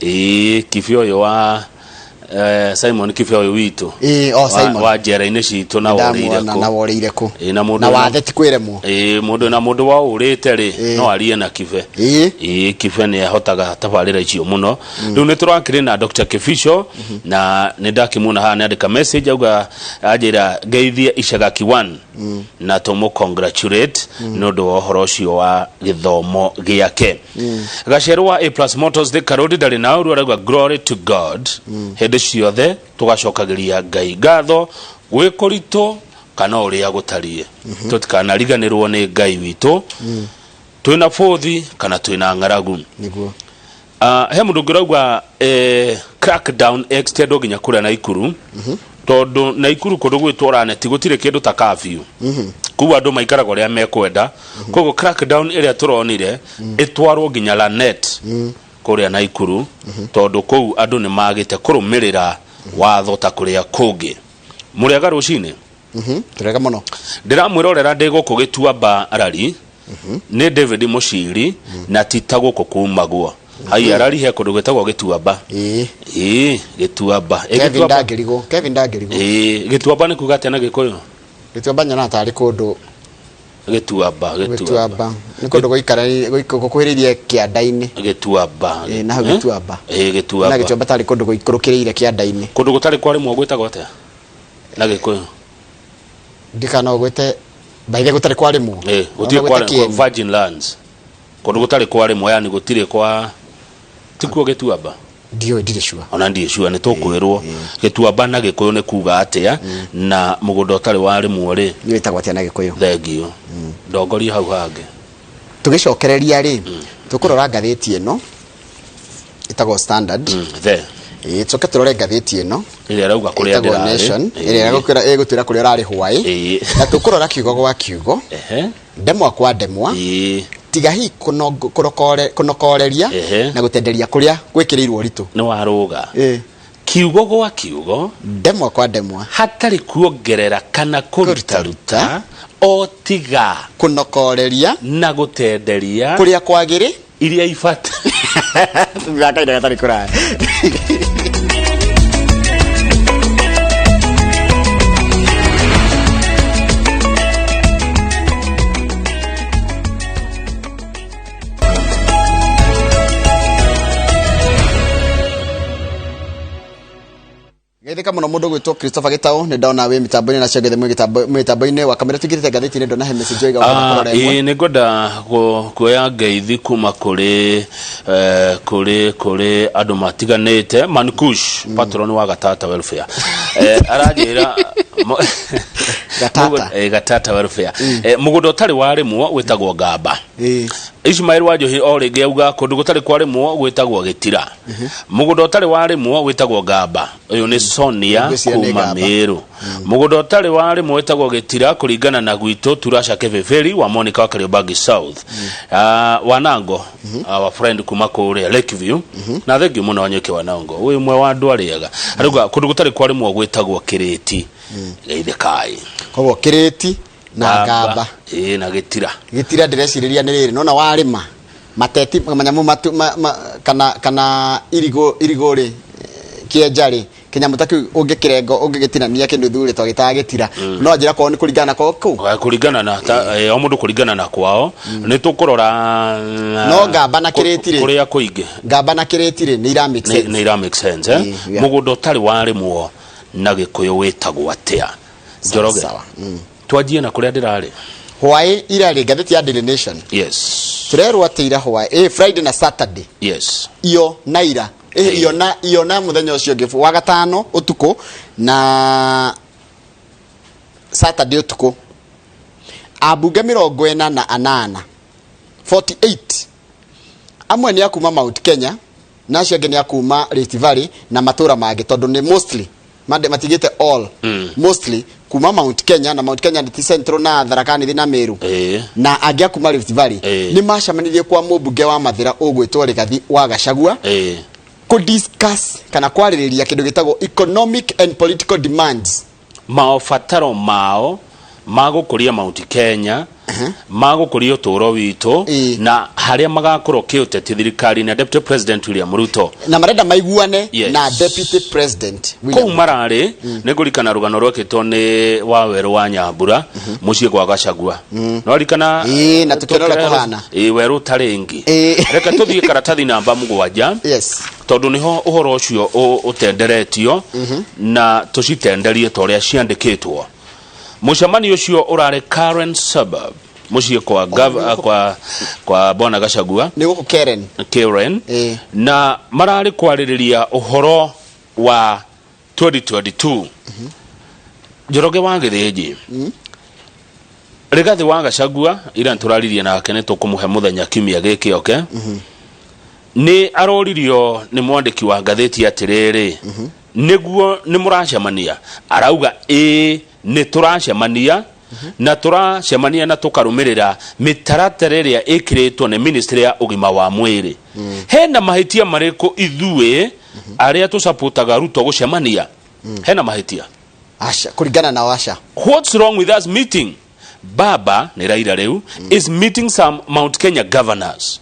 Ĩĩ, Kibe ũyũ wa Simon Kibe ũyũ witũ. Ĩĩ, o Simon. Wa njera-inĩ citũ na worĩire Ndamuona kũ. Na worĩire kũ. Ĩĩ, na mũndũ Na wathe ti kwĩremwo. Ĩĩ, mũndũ na mũndũ wa ũrĩte rĩ, no arie na Kibe. Ĩĩ, Kibe nĩ ahotaga tabarĩra icio mũno. Rĩu nĩ tũrakĩrĩ na Dr Kĩbico, na nĩ ndakĩmuona haha nĩ andĩka message, auga anjĩra ngeithie Icagaki 1 na tũmũ congratulate nĩ ũndũ wa ũhoro ũcio wa gĩthomo gĩake. Gacerũ wa A Plus Motors Thika Road ndarĩ na ũru, arauga glory to God. Hĩndĩ ciothe tũgacokagĩria Ngai ngatho gwĩ kũritũ kana ũrĩa gũtariĩ, tũtikanariganĩrwo nĩ Ngai witũ twĩna bũthi kana twĩna ng'aragu. He mũndũ ũngĩ ũrauga crackdown extend nginya kũrĩa Naikuru, tondũ Naikuru kũndũ gwĩtwo Lanet gũtirĩ kĩndũ ta curfew. Koguo andũ maikaraga ũrĩa mekwenda. Koguo crackdown ĩrĩa tũronire ĩtwarwo nginya Lanet kũrĩa Naikuru, tondũ kũu andũ nĩ magĩte kũrũmĩrĩra watho ta kũrĩa kũngĩ. Mũrĩaga rũcinĩ? Tũrega mũno. Ndĩramwĩrorera ndĩ gũkũ Gĩtuamba Arari. Nĩ David Mũciri na ti ta gũkũ kumagwo haiya. Arari he kũndũ gwĩtagwo Gĩtuamba. Ĩĩ, Gĩtuamba. Ĩ, Kevin Gĩtuamba. Ndangĩrigwo, Kevin ndangĩrigwo. Ĩĩ, Gĩtuamba nĩ kuga atĩa na Gĩkũyũ? Gĩtuamba nyonaga tarĩ kũndũ Gĩtuamba, Gĩtuamba. Gĩtuamba nĩ kũndũ gũikara gũkuhĩrĩirie kĩanda-inĩ. Gĩtuamba. Ĩĩ, na hau Eh? Gĩtuamba. Ĩĩ, Na Gĩtuamba. Gĩtuamba tarĩ kũndũ gũikũrũkĩrĩire kĩanda-inĩ. Kũndũ gũtarĩ kwarĩmwo gwĩtagwo atĩa na Gĩkũyũ? Ndikana ũgwĩte baithe gũtarĩ kwarĩmwo. Ĩĩ, gũtirĩ Ona gwĩte kwarĩmwo. kĩeni. Virgin lands, kũndũ gũtarĩ kwarĩmwo, yani gũtirĩ kwa tikuo Gĩtuamba. Ndiũĩ, ndirĩ sure. Ona ndiĩ sure, nĩ tũkwĩrwo Gĩtuamba na Gĩkũyũ nĩ kuga atĩa, na mũgũnda ũtarĩ warĩmwo rĩ nĩ wĩtagwo atĩa na Gĩkũyũ? Thengio, ndongoria hau hangĩ. Tũgĩcokereria rĩ, tũkũrora ngathĩti ĩno ĩtagwo Standard. The Ĩĩ, tũcoke tũrore ngathĩti ĩno ĩrĩa ĩrauga kũrĩa ĩtagwo ndĩrarĩ. Nation, ĩrĩa ĩgũtwĩra kũrĩa ũrarĩ hwaĩ, na tũkũrora kiugo gwa kiugo, ndemwa kwa ndemwa, tiga hihi kũnokoreria na gũtenderia kũrĩa gwĩkĩrĩirwo ũritũ. Nĩ warũga kiugo gwa kiugo, ndemwa kwa ndemwa, hatarĩ kuongerera kana kũrutaruta, o tiga kũnokoreria na gũtenderia kũrĩa kwagĩrĩ iria ibata. Gakahinda gatarĩ kũraya. Geithĩka mũno mũndũ gwĩtwo Christopher Gĩtaũ, nĩ ndona wĩ mĩtambo-inĩ na ciongethe mwĩ mĩtambo-inĩ wa kamera tũingĩrĩte ngathĩti-inĩ, ndona he message yoiga ũkwenda kũrora ĩmwe. Ĩĩ, nĩ ngwenda kuoya ngeithi kuma kũrĩ kũrĩ andũ matiganĩte. Mankush, patron wa Gatata Welfare, aranjĩra Gatata. Gatata Welfare. Mũgũnda ũtarĩ warĩmwo wĩtagwo ngamba. Ismail wa Njohi o rĩngĩ auga kũndũ gũtarĩ kwarĩmwo gwĩtagwo gĩtira. Mũgũnda ũtarĩ warĩmwo wĩtagwo ngamba. Ũyũ nĩ Sonia Ngwĩciria nĩ kuma ngamba. Mĩrũ. Mũgũnda ũtarĩ warĩmwo wĩtagwo gĩtira kũringana na gwitũ Turasha Kĩbĩbĩri wa Monica wa Kariobangi South. Wanango, our friend kuma kũrĩa Lakeview, na thengiũ mũno Wanyũki Wanango, ũyũ ũmwe wa andũ arĩega, arauga kũndũ gũtarĩ kwarĩmwo gwĩtagwo kĩrĩti. Geithĩkai. Koguo kĩrĩti na ngamba. Ĩĩ, na gĩtira. Gĩtira ndĩrecirĩria nĩ rĩrĩ nona warĩma mateti manyamũ matu, ma, ma, kana irigũ rĩ, kĩenja rĩ, Kĩnyamũ ta kĩu ũngĩkĩrenga, ũngĩgĩtinania kĩnuthu rĩ, twagĩtaga gĩtira. No njĩra kwao nĩ kũringana na kwao kũu. Kũringana na o mũndũ kũringana na kwao nĩ tũkũrora. No ngamba na kĩrĩti rĩ. Kũrĩa kũingĩ. Ngamba na kĩrĩti rĩ, nĩ ira make sense. Nĩ ira make sense, eh? Yeah. Mũgũnda ũtarĩ warĩmwo na Gĩkũyũ wĩtagwo atĩa, Njoroge? Sawa. Twanjie na kũrĩa ndĩrarĩ. Hwaĩ ira rĩ, ngathĩti ya Daily Nation. Tũrerwo atĩ ira hwaĩ, Friday na Saturday. Iyo na ira. Iyo na mũthenya ũcio ũngĩ wa gatano ũtukũ na Saturday ũtukũ, ambunge 48, 48, amwe nĩ akuma Mount Kenya na acio angĩ nĩ akuma Rift Valley na matũra mangĩ, tondũ nĩ mostly matigĩte all, mostly kuma Mount Kenya, na Mount Kenya nĩ ti Central na Tharaka Nithi na Meru, na angĩ akuma Rift Valley, nĩ macemanirie kwa mũmbunge wa Mathĩra ũgwĩtwo Rigathi wa Gachagua kũ discuss kana kwarĩrĩria kĩndũ gĩtagwo economic and political demands. Maũbataro mao ma gũkũria Mount Kenya, ma gũkũria ũtũũro witũ na harĩa magakorwo kĩũteti thirikari na Deputy President William Ruto. Na marenda maiguane na Deputy President William. Kũu mararĩ nĩ ngũrikana rũgano rwekĩtwo nĩ Wawerũ wa Nyambura mũciĩ kwa Gachagua, no rikana. Ĩĩ, na tũkĩona ũrĩa kũhana. Ĩĩ, werũ ũtarĩ ĩngĩ. Reke tũthiĩ karatathi namba 7, tondũ nĩho ũhoro ũcio ũtenderetio, na tũcitenderie ta ũrĩa ciandĩkĩtwo. Mũcemanio ũcio ũrarĩ Karen suburb, mũciĩ kwa, kwa bwana Gachagua. Nĩ gũkũ Karen. Karen. Na mararĩ kwarĩrĩria ũhoro wa 2022. Njoroge wa Gĩthĩnji, Rigathi wa Gachagua, ira nĩtũraririe nake, nĩ tũkũmũhe mũthenya kiumia gĩkĩ oke. Nĩ aroririo nĩ mwandĩki wa ngathĩti atĩrĩrĩ, nĩguo nĩ mũracemania? Arauga ĩĩ, nĩ tũracemania, na tũracemania na tũkarũmĩrĩra mĩtaratara ĩrĩa ĩkĩrĩtwo nĩ ministry ya ũgima wa mwĩrĩ. Hena mahĩtia marĩkũ ithuĩ arĩa tũcapotaga Ruto gũcemania? Hena mahĩtia? Aca, kũringana na aca. What's wrong with us meeting? Baba nĩ Raila rĩu is meeting some Mount Kenya governors.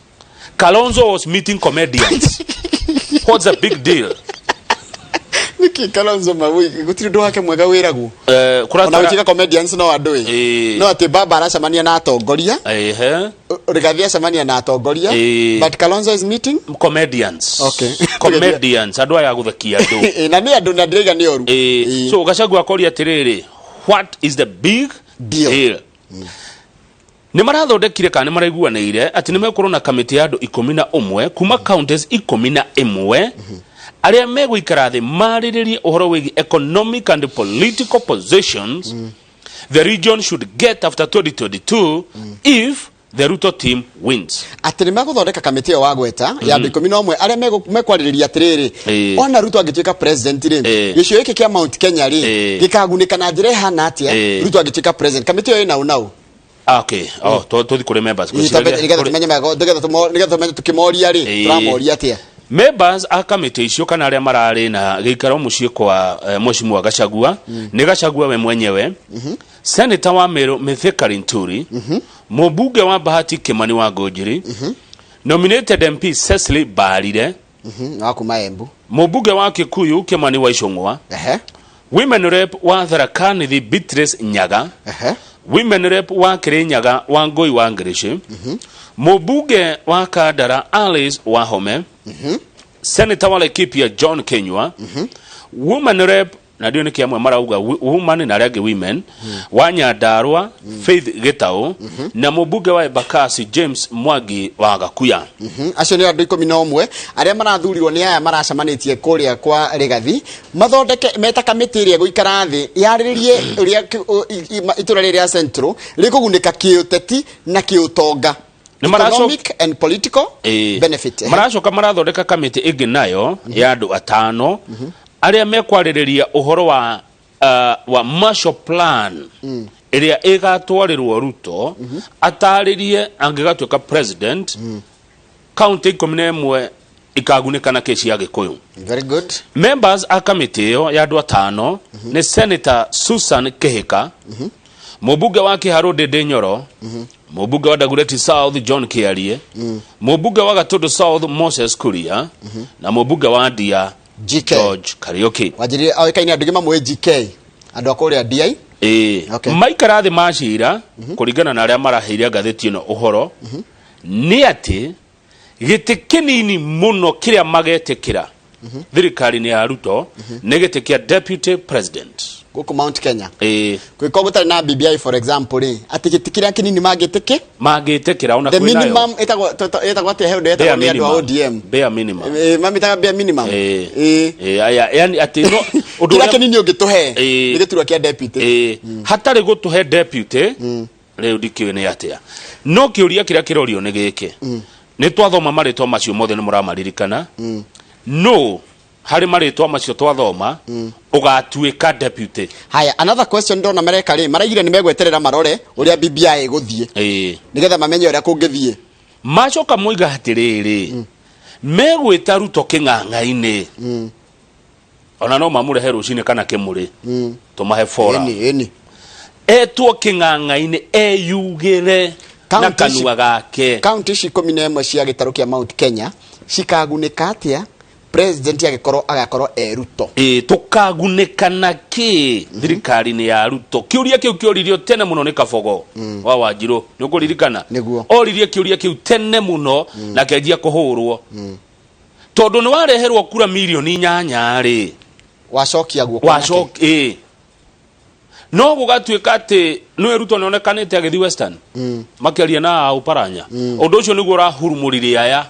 Kalonzo was meeting comedians. What's the big deal? Nĩkĩ Kalonzo mawĩ gũtirĩ ũndũ wake mwega wĩragwo? Ona gũtuĩka comedians no andũ ĩ, no atĩ baba aracemania na atongoria, Rigathi acemania na atongoria, but Kalonzo is meeting comedians. Comedians, andũ aya gũthekia andũ. Ĩ, na nĩ andũ na ndĩraiga nĩ oru. So Gachagua akoria atĩrĩrĩ, what is the big deal? Nĩ marathondekire kana nĩ maraiguanĩire atĩ nĩ megũkorwo na kamĩtĩ ya andũ 11 kuma counties 11 arĩa megũikara thĩ marĩrĩrie ũhoro wĩgiĩ economic and political positions the region should get after 2022 if the Ruto team wins. Atĩ nĩ megũthondeka kamĩtĩ ĩyo wagweta ya andũ 11 arĩa mekwarĩrĩria atĩrĩrĩ, ona Ruto angĩtuĩka president rĩ, gĩcigo gĩkĩ kĩa Mount Kenya rĩ, gĩkagunĩka na njĩra ĩhana atĩa Ruto angĩtuĩka president? Kamĩtĩ ĩyo ĩna ũ na ũ? Ah, okay. Oh, tũthi kũrĩ members. Nĩgetha tũmenye nĩgetha tũmenye tũkĩmoria rĩ, tũramoria atĩa. Members a kamĩtĩ icio kana arĩa mararĩ na gĩikaro mũciĩ kwa mheshimiwa Gachagua nĩ Gachagua we mwenyewe, Senator wa Meru Mithika Linturi, mũmbunge wa Bahati Kimani wa Ngũnjiri, nominated MP Cecily Mbarire, Wa kuma Embu. Mũmbunge wa Kikuyu Kimani wa Ichung'wa, women rep wa Tharaka Nithi Beatrice Nyaga, women rep wa Kirinyaga wa Ngũi wa Ngirici, mũmbunge wa Kandara Alice Wahome, Senator wa Laikipia John Kinyua, woman rep, na ndio nĩkĩ amwe marauga woman na arĩa angĩ women, wa Nyandarua Faith Gĩtaũ, na mũmbunge wa Embakasi James Mwangi wa Gakuya. Acio nĩ andũ 11 arĩa marathurirwo nĩ aya maracemanĩtie kũrĩa kwa Rigathi mathondeke meta kamĩtĩ ĩrĩa ĩgũikara thĩ yarĩrĩrie ũrĩa itũra rĩrĩ rĩa Central rĩkũgunĩka kĩũteti na kĩũtonga. Economic and political benefit. Maracoka marathondeka kamĩtĩ ĩngĩ nayo ya andũ atano arĩa mekwarĩrĩria ũhoro wa Marshall Plan ĩrĩa ĩgatwarĩrwo Ruto atarĩrie angĩgatuĩka president, kaunti 11 ikagunĩka na kĩ cia Gĩkũyũ. Very good. Members a kamĩtĩ ĩyo ya andũ atano nĩ Senator Susan Kihika, mũmbunge wa Kiharu Ndindi Nyoro, mũmbunge wa Dagoretti South John Kiarie, mũmbunge wa Gatundu South Moses Kuria, na mũmbunge wa Ndia GK George Kariuki. Wanjirire oĩkaine andũ aingĩ mamũĩ GK, andũ a kũrĩa DI. Ĩĩ. Okay. Maikara thĩ macira kũringana na arĩa maraheire ngathĩti ĩno ũhoro nĩ atĩ gĩtĩ kĩnini mũno kĩrĩa magetĩkĩra thirikari-inĩ ya Ruto nĩ gĩtĩ kĩa deputy president. Gũkũ Mount Kenya. Ĩĩ. Gwĩkorwo gũtarĩ na BBI, for example rĩ, atĩ gĩtĩ kĩrĩa kĩnini mangĩtĩkĩ mangĩtĩkĩra ona the kwĩ nayo. minimum ĩtagwo ĩtagwo atĩa? He ũndũ Bare ĩtagwo nĩ andũ a minimum. ODM. Bare minimum. Ĩ, mamĩtaga bare minimum. Ĩĩ. Ĩĩ. Ĩĩ, aya, yani atĩ no ũndũ kĩrĩa ũrĩa- kĩnini ũngĩtũhe Ĩĩ. nĩ gĩturwa kĩa deputy. Ĩĩ. Hatarĩ gũtũhe deputy rĩu ndikĩũĩ nĩ atĩa, no kĩũria kĩrĩa kĩrorio nĩ gĩkĩ: nĩ twathoma marĩtwa macio mothe, nĩ mũramaririkana? No harĩ marĩtwa macio twathoma ũgatuĩka deputy? Haya, another question ndona mareka rĩ, maraigire nĩ megweterera marore ũrĩa BBI ĩgũthiĩ nĩgetha mamenye ũrĩa kũngĩthiĩ. Macoka moiga atĩrĩrĩ, megwĩta Ruto kĩng'ang'a-inĩ, ona no mamũrehe rũcinĩ kana kĩmũrĩ, tũmahe fora. Ĩni, ĩni. Etwo kĩng'ang'a-inĩ eyugĩre na County kanua gake. Kaunti ici 11 cia gĩtarũ kĩa Mount Kenya cikagunĩka atĩa president agĩkorwo agakorwo e Ruto? Ĩ, tũkagunĩka na kĩ thirikari-inĩ ya Ruto? Kĩũria kĩu kĩoririo tene mũno nĩ Kabogo wa Wanjirũ, nĩ ũkũririkana? Nĩguo. Oririe kĩũria kĩu tene mũno na kĩanjia kũhũrwo tondũ nĩ wareherwo kura mirioni 8 rĩ. Wacokia guoko na kĩ? Wacokia ĩ, no gũgatuĩka atĩ nĩwe Ruto nĩonekanĩte agĩthiĩ Western makĩaria na Ũparanya. Ũndũ ũcio nĩguo ũrahurumũririe aya.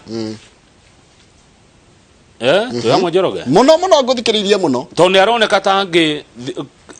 Eh, twĩ hamwe, Njoroge? Mũno mũno, ngũthikĩrĩirie mũno. Tondũ nĩ aroneka ta angĩ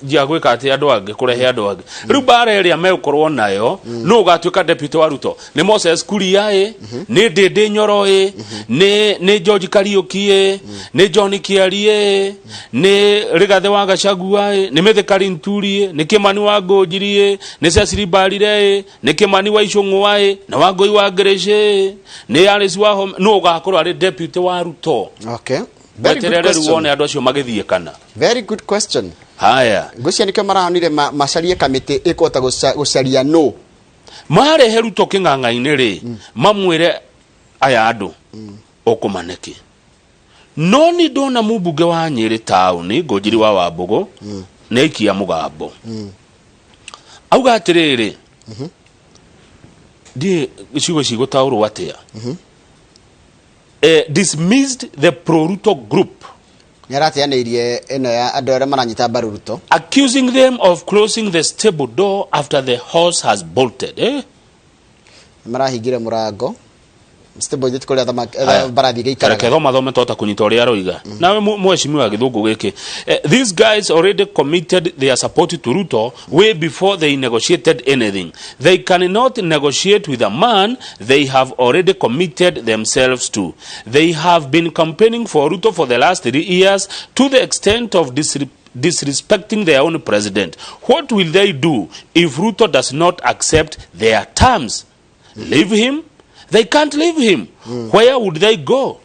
njia gwĩka atĩ andũ angĩ kũrehe andũ angĩ. Rĩu mbara ĩrĩa megũkorwo nayo, nũ ũgatuĩka deputy wa Ruto? Nĩ Moses Kuria ĩ, nĩ Ndĩndĩ Nyoro ĩ, nĩ George Kariuki ĩ, nĩ John Kĩari ĩ, nĩ Rigathĩ wa Gachagua ĩ, nĩ Mithika Linturi ĩ, nĩ Kĩmani wa Ngũnjiri ĩ, nĩ Cecily Mbarire ĩ, nĩ Kĩmani wa Icũng'wa ĩ, na Wangũi wa Ngĩrĩcĩ ĩ, nĩ Alice wa Home? Nũ ũgakorwo arĩ deputy wa Ruto? Okay. Very good Weterere rĩu question. wone andũ acio magĩthiĩ kana. Very good question. Haya. Ngwĩciria nĩkĩo maraonire macarie kamĩtĩ ĩkũhota gũcaria nũ. Marehe Ruto kĩng'ang'a-inĩ rĩ, mamwĩre aya andũ ũkũmaneki. No nĩ ndona mũmbunge wa Nyĩrĩ taũni Ngũnjiri wa Wambũgũ nĩ aikia mũgambo, auga atĩrĩrĩ, ndiĩ ciugo cigũtaũrwo atĩa, dismissed the pro Ruto group. Nĩ arateanĩirie ĩno ya andũ arĩa maranyita mbaru Ruto. Accusing them of closing the stable door after the horse has bolted, eh? Marahingire mũrango stable ithe kũrĩa Aya. mbarathi Reke ĩgĩikaraga. Thoma thome tota kunyita ũrĩa aroiga nawe mheshimiwa gĩthũngũ gĩkĩ. These guys already committed their support to Ruto way before they negotiated anything. They cannot negotiate with a man they have already committed themselves to. They have been campaigning for Ruto for the last 3 years to the extent of disrespecting their own president. What will they do if Ruto does not accept their terms? Leave him? They can't leave him. Where would they go?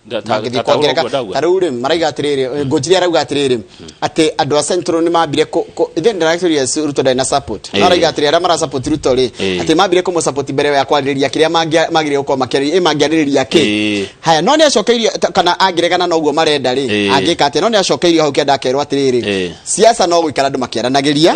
Mangĩthiĩ Ta kuongereka. ũguo ndauga. Ta rĩu rĩ, maraiga atĩrĩrĩ, Ngũnjiri arauga atĩrĩrĩ, atĩ andũ a Central nĩ mambire ithe ndĩrakĩria Ruto ndarĩ na support, no arauga atĩrĩ, arĩa mara support Ruto rĩ, atĩ mambire kũmũ support mbere ya kwarĩrĩria kĩrĩa magĩrĩire gũkorwo makĩarĩrĩria. Ĩ mangĩarĩrĩria kĩ? Haya, no nĩ acokeirie kana angĩregana na ũguo marenda rĩ, angĩka atĩa? No nĩ acokeirio hau kĩanda akerwo atĩrĩrĩ, siasa no gũikara andũ makĩaranagĩria.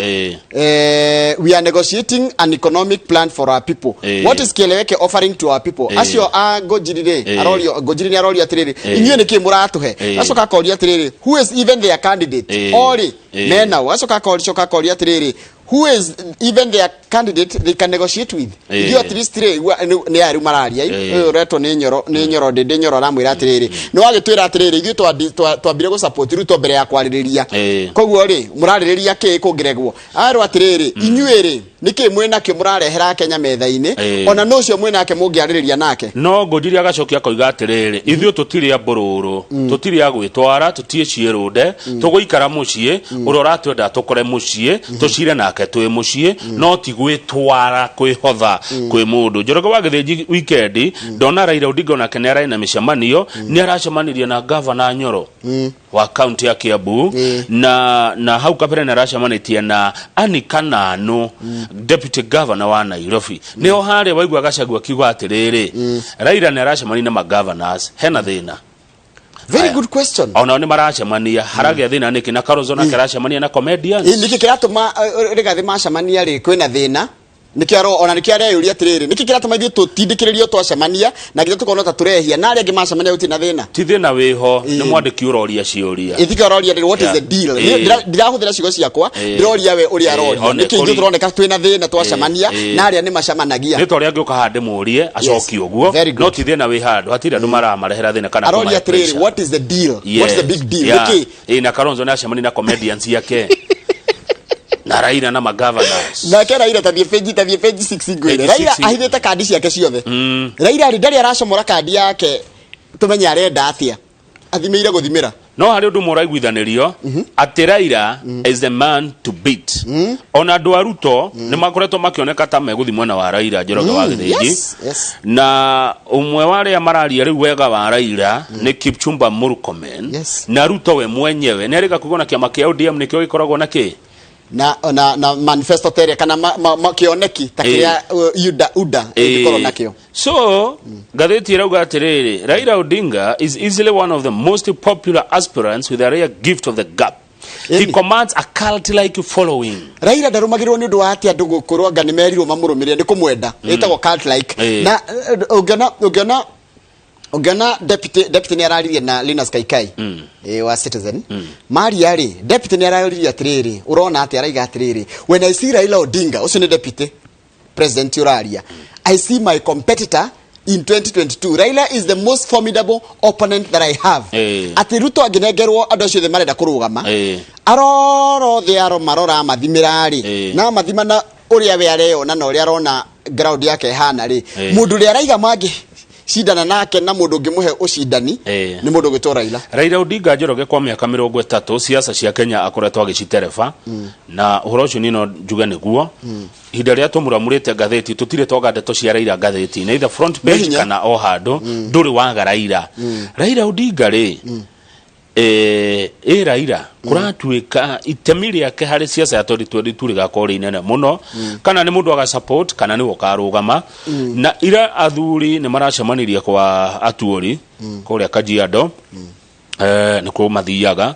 We are negotiating an economic plan for our people. What is Kieleweke offering to our people? Acio a Ngũnjiri rĩ, arorio Ngũnjiri nĩ arorio atĩrĩrĩ, inyuĩ nĩkĩ mũratũhe? Acoka akoria atĩrĩrĩ, who is even their candidate? Orĩ menao. Acoka acoka akoria atĩrĩrĩ, who is even their candidate they can negotiate with? Ithuĩ at least rĩ, nĩ aya rĩu mararia. Ũyũ ũretwo nĩ Nyoro, nĩ Nyoro Ndĩndĩ Nyoro, aramwĩra atĩrĩrĩ, nĩ wagĩtwĩra atĩrĩrĩ, ithuĩ twambire gũ support Ruto mbere ya kwarĩrĩria. Koguo rĩ, mũrarĩrĩria kĩ kũngĩregwo? Arwo atĩrĩrĩ, inyuĩ rĩ, nĩkĩ mwĩ nakĩo mũrarehera Kenya metha-inĩ? Ona nũ ũcio mwĩ nake mũngĩarĩrĩria nake? No Ngũnjiri agacokia akoiga atĩrĩrĩ, ithuĩ tũtirĩ a mbũrũrũ, tũtirĩ a gwĩtwara, tũtiĩ ciĩrũnde, tũgũikara mũciĩ. Ũrĩa ũratwenda tũkore mũciĩ, tũcire nake twĩ mũciĩ, no ti gwĩtwara kwĩhotha kwĩ mũndũ. Njoroge wa Gĩthĩnji, wikendi ndona Raila Odinga onake nĩ ararĩ na mĩcemanio, nĩ aracemanirie na gavana Nyoro wa kaunti ya Kiambu, na hau kabere nĩ aracemanĩtie na Annie Kananu, deputy governor wa Nairobi. Nĩho harĩa waigua Gachagua akiuga atĩrĩrĩ, Raila nĩ aracemania na magovernors, hena thĩna. Very good question. Onao nĩ maracemania, haragĩa thĩna nĩkĩ? Na Kalonzo nake aracemania na comedians. Ĩ, nĩkĩ kĩratũma Rigathĩ macemania rĩ kwĩna thĩna? Nĩkĩo ona nĩkĩo areyũria atĩrĩrĩ, nĩkĩ kĩratũma ithuĩ tũtindĩkĩrĩrio twacemania na nginya tũkona ta tũrehia, na arĩa angĩ macemania gũtirĩ na thĩna? Ti thĩna wĩho, nĩ mwandĩki ũroria ciũria. Ĩthika ũroria rĩ, what is the deal? Niĩ ndirahũthĩra ciugo ciakwa, ndĩroria we ũrĩa aroria. Nĩkĩ ithuĩ tũroneka twĩna thĩna twacemania na arĩa nĩ macemanagia? Nĩ ta ũrĩa angĩũka haha ndĩmũrie acokie ũguo. Very good. No ti thĩna wĩ handũ, hatirĩ andũ maramarehera thĩna kana Aroria kũmahe atĩrĩrĩ, pressure. what is the deal? What is the big deal? Nĩkĩ? Ĩ, na Kalonzo nĩ acemania na comedians yake na Raila na magovernors. Nake Raila, tathiĩ page 6 ngwĩre. Page Raila 6. ahithĩte kandi ciake ciothe. Raila rĩ, ndarĩ aracomora kandi yake tũmenye arenda atĩa, athimĩire gũthimĩra. No harĩ ũndũ ũmwe ũraiguithanĩrio atĩ Raila is the man to beat. Ona andũ a Ruto nĩ makoretwo makĩoneka ta megũthiĩ mwena wa Raila, Njoroge wa Gĩthĩnji. Na ũmwe wa arĩa mararia rĩu wega wa Raila nĩ Kipchumba Murkomen. Na Ruto we mwenyewe nĩ arĩga kuga na kĩama kĩa ODM nĩkĩo gĩkoragwo na kĩ Na manifesto teria kana ma kĩoneki ta kĩrĩa UDA ĩngĩkorwo nakĩo. So ngathĩti ĩrauga atĩrĩrĩ, Raila Odinga is easily one of the most popular aspirants with a rare gift of the gab. He commands a cult-like following. Raila ndarũmagĩrĩrwo nĩ ũndũ wa atĩ andũ gũkorwo anga nĩ merirwo mamũrũmĩrĩre nĩ kũmwenda. Ĩtagwo cult like. Na ũngĩona deputy nĩ araririe na Linus Kaikai wa Citizen maria rĩ, deputy nĩ araririe atĩrĩrĩ, ũrona atĩ araiga atĩrĩrĩ, "When I see Raila Odinga," ũcio nĩ deputy president ũraria, "I see my competitor in 2022. Raila is the most formidable opponent that I have." Atĩ Ruto angĩnengerwo andũ acio othe marenda kũrũgama, arorothe aromarora amathimĩra rĩ, na amathima na ũrĩa we areyona na ũrĩa arona ground yake ĩhana rĩ, mũndũ ũrĩa araiga mangĩ cindana nake na mũndũ ũngĩmũhe ũcindani nĩ mũndũ ũgwĩtwo Raila. Raila Odinga, Njoroge, kwa mĩaka 30 siasa cia Kenya akoretwo agĩcitereba, na ũhoro ũcio niĩ no njuge nĩguo. Ihinda rĩrĩa tũmũramũrĩte ngathĩti, tũtirĩ twaga ndeto cia Raila ngathĩti-inĩ, either front page Nĩ hinya. kana o handũ ndũrĩ waga Raila. Raila Odinga rĩ, ĩ Raila kũratuĩka itemi rĩake harĩ siasa ya 2022 rĩgakorwo rĩ inene mũno, kana nĩ mũndũ aga support kana nĩwe ũkarũgama. Na ira athuri nĩ maracemanirie kwa Atuori kũrĩa Kajiado, nĩkuo mathiaga.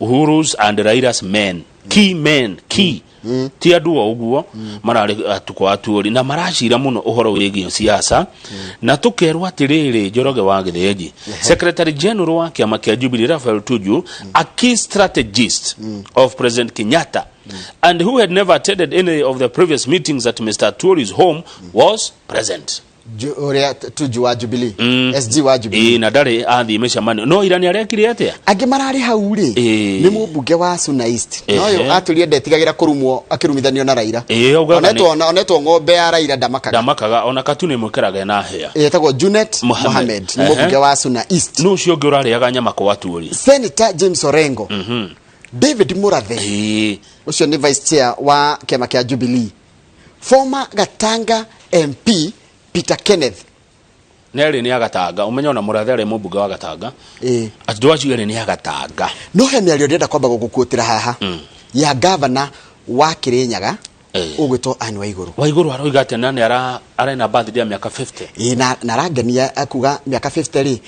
Uhuru's and Raila's men, key men, key ti andũ o ũguo mararĩ kwa Atuori na maracira mũno ũhoro wĩgiĩ siasa. Na tũkerwo atĩrĩrĩ, Njoroge wa Gĩthĩnji, Secretary General wa kĩama kĩa Jubilee Raphael Tuju, a key strategist of President Kenyatta and who had never attended any of the previous meetings at Mr. Atuori's home, was present. Ũrĩa Tuju wa Jubilee, SG wa Jubilee. Ĩĩ, na ndarĩ athiĩ mĩcemanio, no ira nĩ arekire atĩa? Angĩ mararĩ hau rĩ, nĩ mũmbunge wa Suna East, na ũyũ atũrie ndetigagĩra kũrumwo akĩrumithanio na Raila. Ĩĩ, augaga Onetwo ng'ombe ya Raila ndamakaga. Ndamakaga, ona katu nĩ mwĩkĩraga na hĩa. Ĩtagwo Junet Mohamed, nĩ mũmbunge wa Suna East. Nũ ũcio ũngĩ ũrarĩaga nyama kwa Atuori? Senator James Orengo, David Murathe, ũcio nĩ vice chair wa kĩama kĩa Jubilee, former Gatanga MP Peter Kenneth. Nĩ erĩ nĩ agatanga, ũmenye ona Mũrathe arĩ mũmbunge wa Gatanga. Andũ acio erĩ nĩ agatanga. No he mĩario ndĩrenda kwamba gũgũkuotĩra haha ya gavana wa Kirinyaga ũgwĩtwo Anne Waigũrũ. Waigũrũ aroiga atĩ na nĩ arena birthday ya mĩaka 50. Ĩĩ, na arangenia akuga mĩaka 50 rĩ,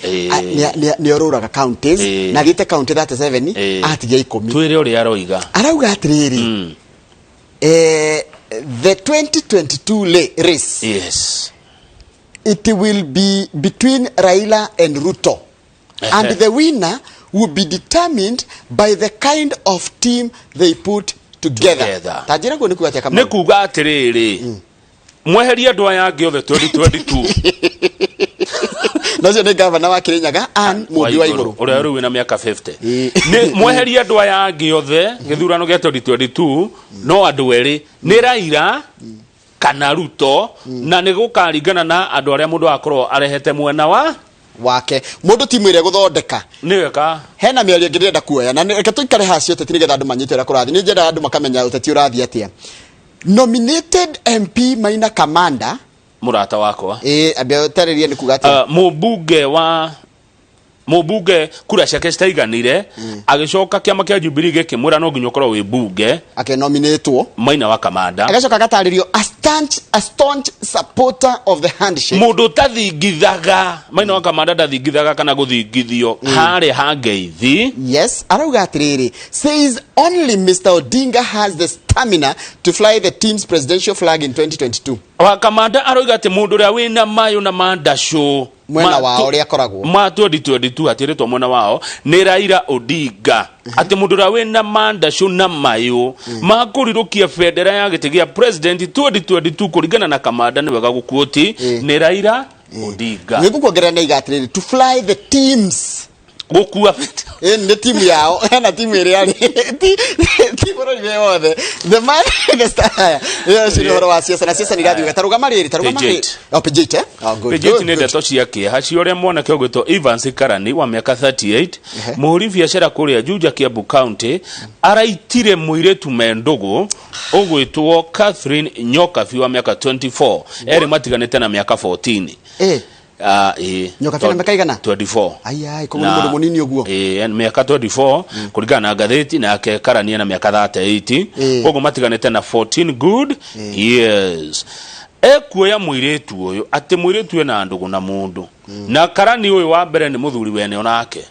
nĩ orũraga counties na athiĩte county 37, atigia 10. Twĩre ũrĩa aroiga. Arauga atĩrĩrĩ, the 2022 race, it will be between Raila and Ruto, and the winner will be determined by the kind of team they put together. Together. Ta njĩra guo nĩ kuga atĩa, Kamau? Nĩ kuga atĩrĩrĩ, mweherie andũ aya angĩ othe 2022. Na ũcio nĩ gavana wa Kirinyaga Anne Mũmbi wa Igũrũ. Ũrĩa rĩu wĩna mĩaka 50. Nĩ mweherie andũ aya angĩ othe gĩthurano gĩa 2022, no andũ erĩ nĩ Raila kana Ruto, na nĩ gũkaringana na andũ arĩa mũndũ akorwo arehete mwena wa wake, mũndũ timu ĩrĩa gũthondeka. Nĩwe ka Hena mĩario ĩngĩ ndĩrenda kuoya na reke tũikare haha cia ũteti nĩgetha andũ manyite ũrĩa kũrathiĩ. Nĩ nyendaga andũ makamenya ũteti ũrathiĩ atĩa. Nominated MP Maina Kamanda. Mũrata wakwa. Ĩĩ, ambia ũtarĩrie nĩ kuga atĩa. Mũmbunge wa Mũmbunge kura ciake citaiganire, agĩcoka kĩama kĩa Jubilee gĩkĩmwĩra no nginya ũkorwo wĩ mbunge. Akenominĩtwo. Maina wa Kamanda. Agacoka agatarĩrio a staunch supporter of the handshake. Mũndũ ũtathingithaga, Maina wa Kamanda ndathingithaga kana gũthingithio harĩa ha ngeithi. Yes, arauga atĩrĩrĩ, says only Mr Odinga has the stamina to fly the team's presidential flag in 2022. Wa Kamanda aroiga atĩ mũndũ ũrĩa wĩna mayũ na mandacũ Mwena wao ũrĩa akoragwo. Ma 2022 hatirĩtwo mwena wao nĩ Raila Odinga, atĩ mũndũ ũrĩa wĩna mandacũ na mayũ ma kũrirũkia bendera ya gĩtĩ gĩa president 2022, kũringana na Kamanda, nĩ wega gũkuoti, nĩ Raila Odinga. Nĩ ngũkuongerera na iga atĩrĩrĩ, to fly the teams gũkua. Ĩ, nĩ timu yao, hena timu ĩrĩa rĩ ti bũrũri wĩ wothe, the man the star. Ĩyo ũcio nĩ ũhoro wa ciaca, na ciaca nĩ irathiĩ wega. Ta rũgama rĩrĩ, ta rũgama Page rĩrĩ. eight. Oh, page eight, eh? Oh, good, Page eight. good, Nĩ good. ndeto cia kĩeha cia ũrĩa mwanake ũgwĩtwo Evans Karani wa mĩaka 38, mũhũri biacara kũrĩa Juja, Kiambu County, araitire mũirĩtu me ndũgũ ũgwĩtwo Catherine Nyokabi wa mĩaka 24, erĩ matiganĩte na mĩaka 14. Ah, ĩĩ. Nyokabi na mĩaka igana? 24. Ai, koguo nĩ mũndũ mũnini ũguo. Ĩĩ, mĩaka 24 kũringana na ngathĩti, nake Karani ena mĩaka 38. Koguo matiganĩte na 14 good years. Ekuoya mũirĩtu ũyũ atĩ mũirĩtu ena ndũgũ na mũndũ, na Karani ũyũ wa mbere nĩ mũthuri wene onake.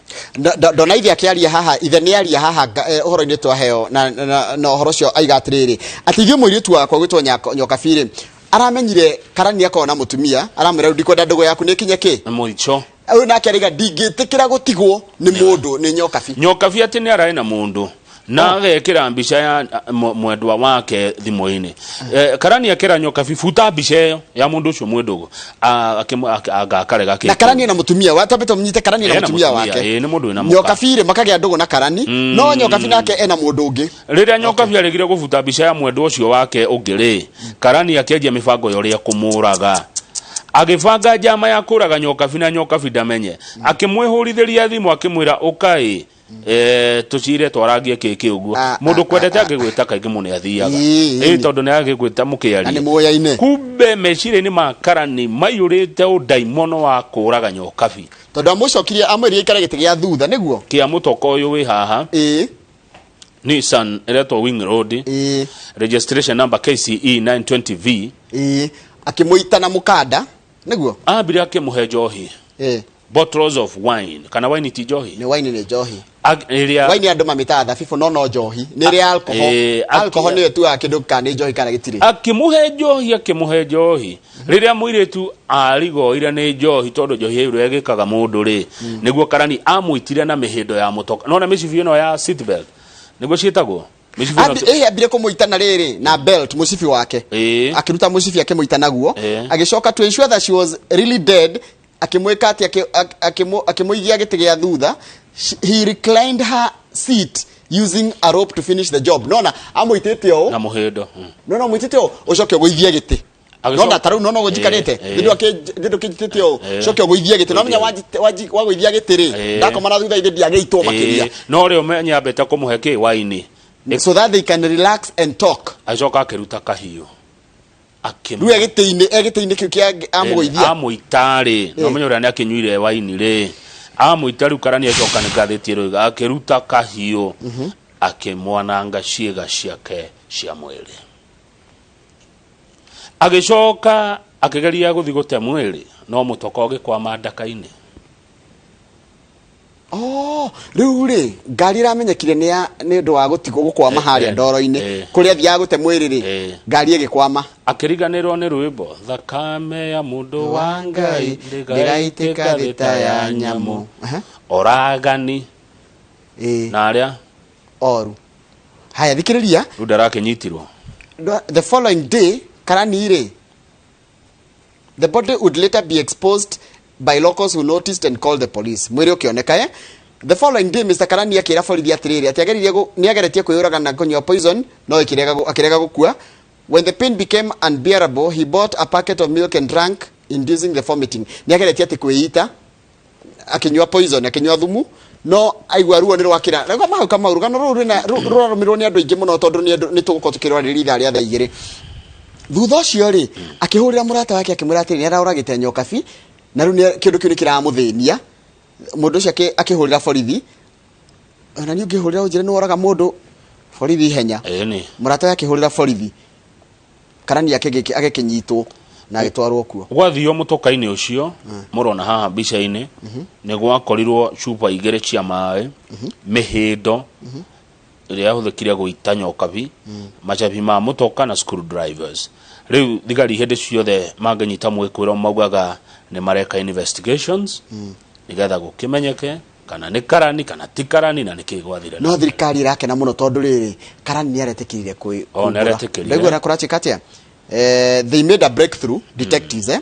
Ndona ithe akĩaria haha, ithe nĩ aria haha ũhoro-inĩ twaheo na ũhoro ũcio aiga atĩrĩrĩ, atĩ ithuĩ mũirĩtu wakwa gwĩtwo Nyokabi-rĩ, aramenyire Karani akorwo na mũtumia, aramwĩra rĩu ndikwenda ndũgũ yaku nĩ kinye kĩ mũico. Ũyũ nake araiga ndingĩtĩkĩra gũtigwo nĩ mũndũ nĩ Nyokabi. Nyokabi atĩ nĩ ararĩ na mũndũ na agekĩra mbica ya mwendwa wake thimũ-inĩ. Karani akĩra Nyokabi buta mbica ĩyo ya mũndũ ũcio mwĩndũgũ. Anga akarega. Na Karani ena mũtumia watambĩte mũnyite, Karani ena Ena mũtumia mũtumia, wake. ĩĩ, nĩ mũndũ wĩna mũka. Nyokabi rĩ, makagĩa ndũgũ na Karani, no Nyokabi nake ena mũndũ ũngĩ. Rĩrĩa Nyokabi aregire gũbuta mbica ya mwendwa ũcio wake ũngĩ rĩ, Karani akĩanjia mĩbango ya ũrĩa kũmũraga. Agĩbanga njama ya kũraga Nyokabi na Nyokabi ndamenye. Akĩmwĩhũrithĩria thimũ akĩmwĩra ũkai tũcire twarangie kĩkĩ ũguo. Mũndũ kwendete angĩgwĩta kaingĩ mũno athiaga. Ĩĩ, tondũ nĩ agĩgwĩta mũkĩaria. Na nĩ mũyaine. Kumbe meciria-inĩ ma Karani maiyũrĩte ũndaimono wa kũraga Nyokabi. Tondũ amũcokirie amwĩrire aikare gĩtĩ gĩa thutha nĩguo. Kĩa mũtoka ũyũ wĩ haha. Nissan ĩretwo Wing Road. Registration number KCE 920V. Ĩĩ, akĩmũita na mũkanda nĩguo. Ambire akĩmũhe njohi. Bottles of wine, kana wine ti njohi? Nĩ wine, nĩ njohi. Ĩrĩa Wine andũ mamĩtaga thabibũ, no njohi nĩ ĩrĩa alcohol. Alcohol nĩyo ĩtuaga kĩndũ kana nĩ njohi kana gĩtirĩ. Akĩmũhe njohi, akĩmũhe njohi. Rĩrĩa mũirĩtu arigoire nĩ njohi, tondũ njohi ĩyo ũrĩa ĩgĩkaga mũndũ rĩ, nĩguo Karani amũitire na mĩhĩndo ya mũtoka. Nona mĩcibi ĩno ya seat belt nĩguo ciĩtagwo mĩcibi ĩno. Ĩhĩ, ambire kũmũita na rĩrĩ na belt, mũcibi wake. Akĩruta mũcibi akĩmũita naguo. Agĩcoka to ensure that she was really dead, akĩmwĩka atĩ akĩmũigia gĩtĩ gĩa thutha. He reclined her seat using a rope to finish the job. Nona amũitĩte ũũ na mũhĩndo. Nona amũitĩte ũũ, ũcoke ũgũithie gĩtĩ. Nona ta rĩu nona ũguo njikarĩte, thĩ ndũkĩnjitĩte ũũ, coke ũgũithie gĩtĩ, nomenya wagũithia gĩtĩ rĩ, ndakoma na thutha ithe ndiagĩitwo makĩria. No rĩo menye ambĩte kũmũhe kĩ waini. So that they can relax and talk. Agĩcoka akĩruta kahiũ. Rĩu egĩtĩ-inĩ, egĩtĩ-inĩ kĩu kĩa amũgũithia. Amũita rĩ, no menye ũrĩa nĩ akĩnyuire waini rĩ, amũita rĩu Karani acoka, nĩ ngathĩti ĩroiga akĩruta kahiũ akĩmwananga ciĩga ciake cia mwĩrĩ, agĩcoka akĩgeria gũthiĩ gũte mwĩrĩ no mũtoka ũgĩkwama ndaka-inĩ. Oh, rĩu rĩ ngari ĩramenyekire nĩ nĩ ũndũ wa gũtigwo gũkwama harĩa ndoro-inĩ, kũrĩa athiaga gũte mwĩrĩ rĩ, ngari ĩgĩkwama. Akĩriganĩrwo nĩ rwĩmbo, thakame ya mũndũ wa Ngai ndĩgaitĩka thĩ ta ya nyamũ. Oragani na arĩa oru. Haya, thikĩrĩria. Rĩu ndarakĩnyitirwo. The following day, Karani rĩ, the body would later be exposed by locals who noticed and called the police. Mwĩrĩ ũkĩoneka, eh? The following day, Mr Karani akĩra borithi atĩrĩrĩ, atĩ ageririe nĩ ageretie kwĩyũraga na kũnyua poison no ĩkĩrega akĩrega gũkua. When the pain became unbearable, he bought a packet of milk and drank, inducing the vomiting. Nĩ ageretie atĩ kwĩita akĩnyua poison, akĩnyua thumu, no aigua ruo nĩ rwakĩra. Rĩu kamau kamau rũgano rũrũ rũrarũmĩrĩrwo nĩ andũ aingĩ mũno, tondũ nĩ andũ nĩ tũgũkorwo tũkĩrwarĩrĩria ithaa rĩa thaa 2. Thutha ũcio rĩ, akĩhũrĩra mũrata wake akĩmwĩra atĩrĩ nĩ aroragĩte Nyokabi na rĩu kĩndũ kĩu nĩ kĩramũthĩnia. Mũndũ ũcio akĩhũrĩra borithi, ona niĩ ũngĩhũrĩra ũnjĩre nĩ woraga mũndũ, borithi ihenya. Ĩni. Mũrata we akĩhũrĩra borithi, karani agĩkĩnyitwo na agĩtwarwo kuo. Gwathio mũtoka-inĩ ũcio mũrona haha mbica-inĩ, nĩ gwakorirwo cuba igĩrĩ cia maĩ, mĩhĩndo ĩrĩa yahũthĩkire gũita nyokabi, macabi ma mũtoka na screwdrivers. Rĩu thigari hĩndĩ ciothe mangĩnyita mwĩkwĩro maugaga nĩ mareka investigations nĩgetha gũkĩmenyeke kana nĩ karani kana ti karani na nĩkĩ gwathire. No thirikari ĩrakena mũno tondũ rĩrĩ, karani nĩ aretĩkĩrire kwĩ O, nĩ aretĩkĩrire. Ndaigua na kũratuĩka atĩa, they made a breakthrough, detectives,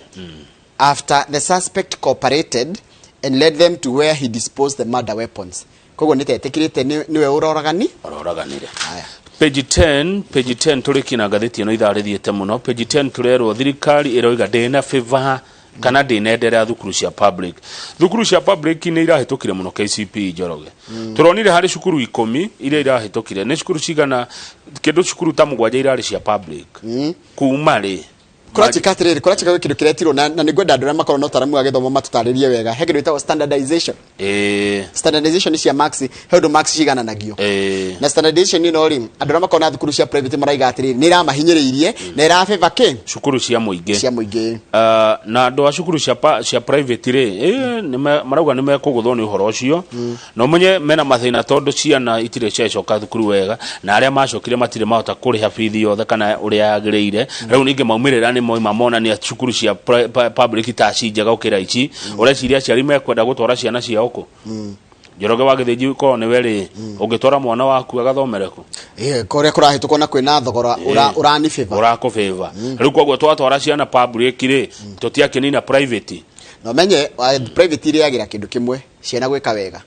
after the suspect cooperated and led them to where he disposed the murder weapons. Koguo nĩ tetĩkĩrĩte nĩwe ũroragani. Ũroraganire. Page 10, page 10, tũrĩkie na ngathĩti ĩno, ithaa rĩthiĩte mũno. Page 10 tũrerwo thirikari ĩroiga ndĩna favor kana ndĩnenderera thukuru cia public. Thukuru cia public nĩ irahĩtũkire mũno KCPE, Njoroge. Tũronire harĩ cukuru 10 iria irahĩtũkire, nĩ cukuru cigana kĩndũ, cukuru ta mũgwanja irarĩ cia public. Kuma rĩ? Kũratuĩka atĩrĩrĩ, kũratuĩka gwĩ kĩndũ kĩretirwo na nĩ ngwenda andũ arĩa makorwo na ũtaaramu wa gĩthomo matũtarĩrie wega. He kĩndũ gĩtagwo standardization. Standardization cia marks, he ũndũ marks cigananagio. Na standardization ĩno rĩ, andũ arĩa makorwo na thukuru cia private maraiga atĩrĩrĩ, nĩ ĩramahinyĩrĩirie na ĩrabeba kĩ? Cukuru cia mũingĩ. Cia mũingĩ. Na andũ a cukuru cia private rĩ, marauga nĩ mekũgũthwo nĩ ũhoro ũcio. Na ũmenye mena mathĩna tondũ ciana itirĩ ciacoka thukuru wega, na arĩa macokire matirĩ mahota kũrĩha bithi yothe kana ũrĩa yagĩrĩire. Rĩu ningĩ maumĩrĩra nĩ moima monania cukuru cia public ta ci njega gũkĩra ici. Ũreciria aciari mekwenda gũtwara ciana ciao kũ? Njoroge wa Gĩthĩnji, korwo nĩwe rĩ, ũngĩtwara mwana waku agathomere kũ? Kũrĩa kũrahĩtũkwo na kwĩna thogora ũranibĩba. Ũrakũbĩba. Rĩu koguo twatwara ciana public rĩ, tũtiakĩnina private. Na ũmenye private irĩagĩra kĩndũ kĩmwe, ciana gwĩka wega.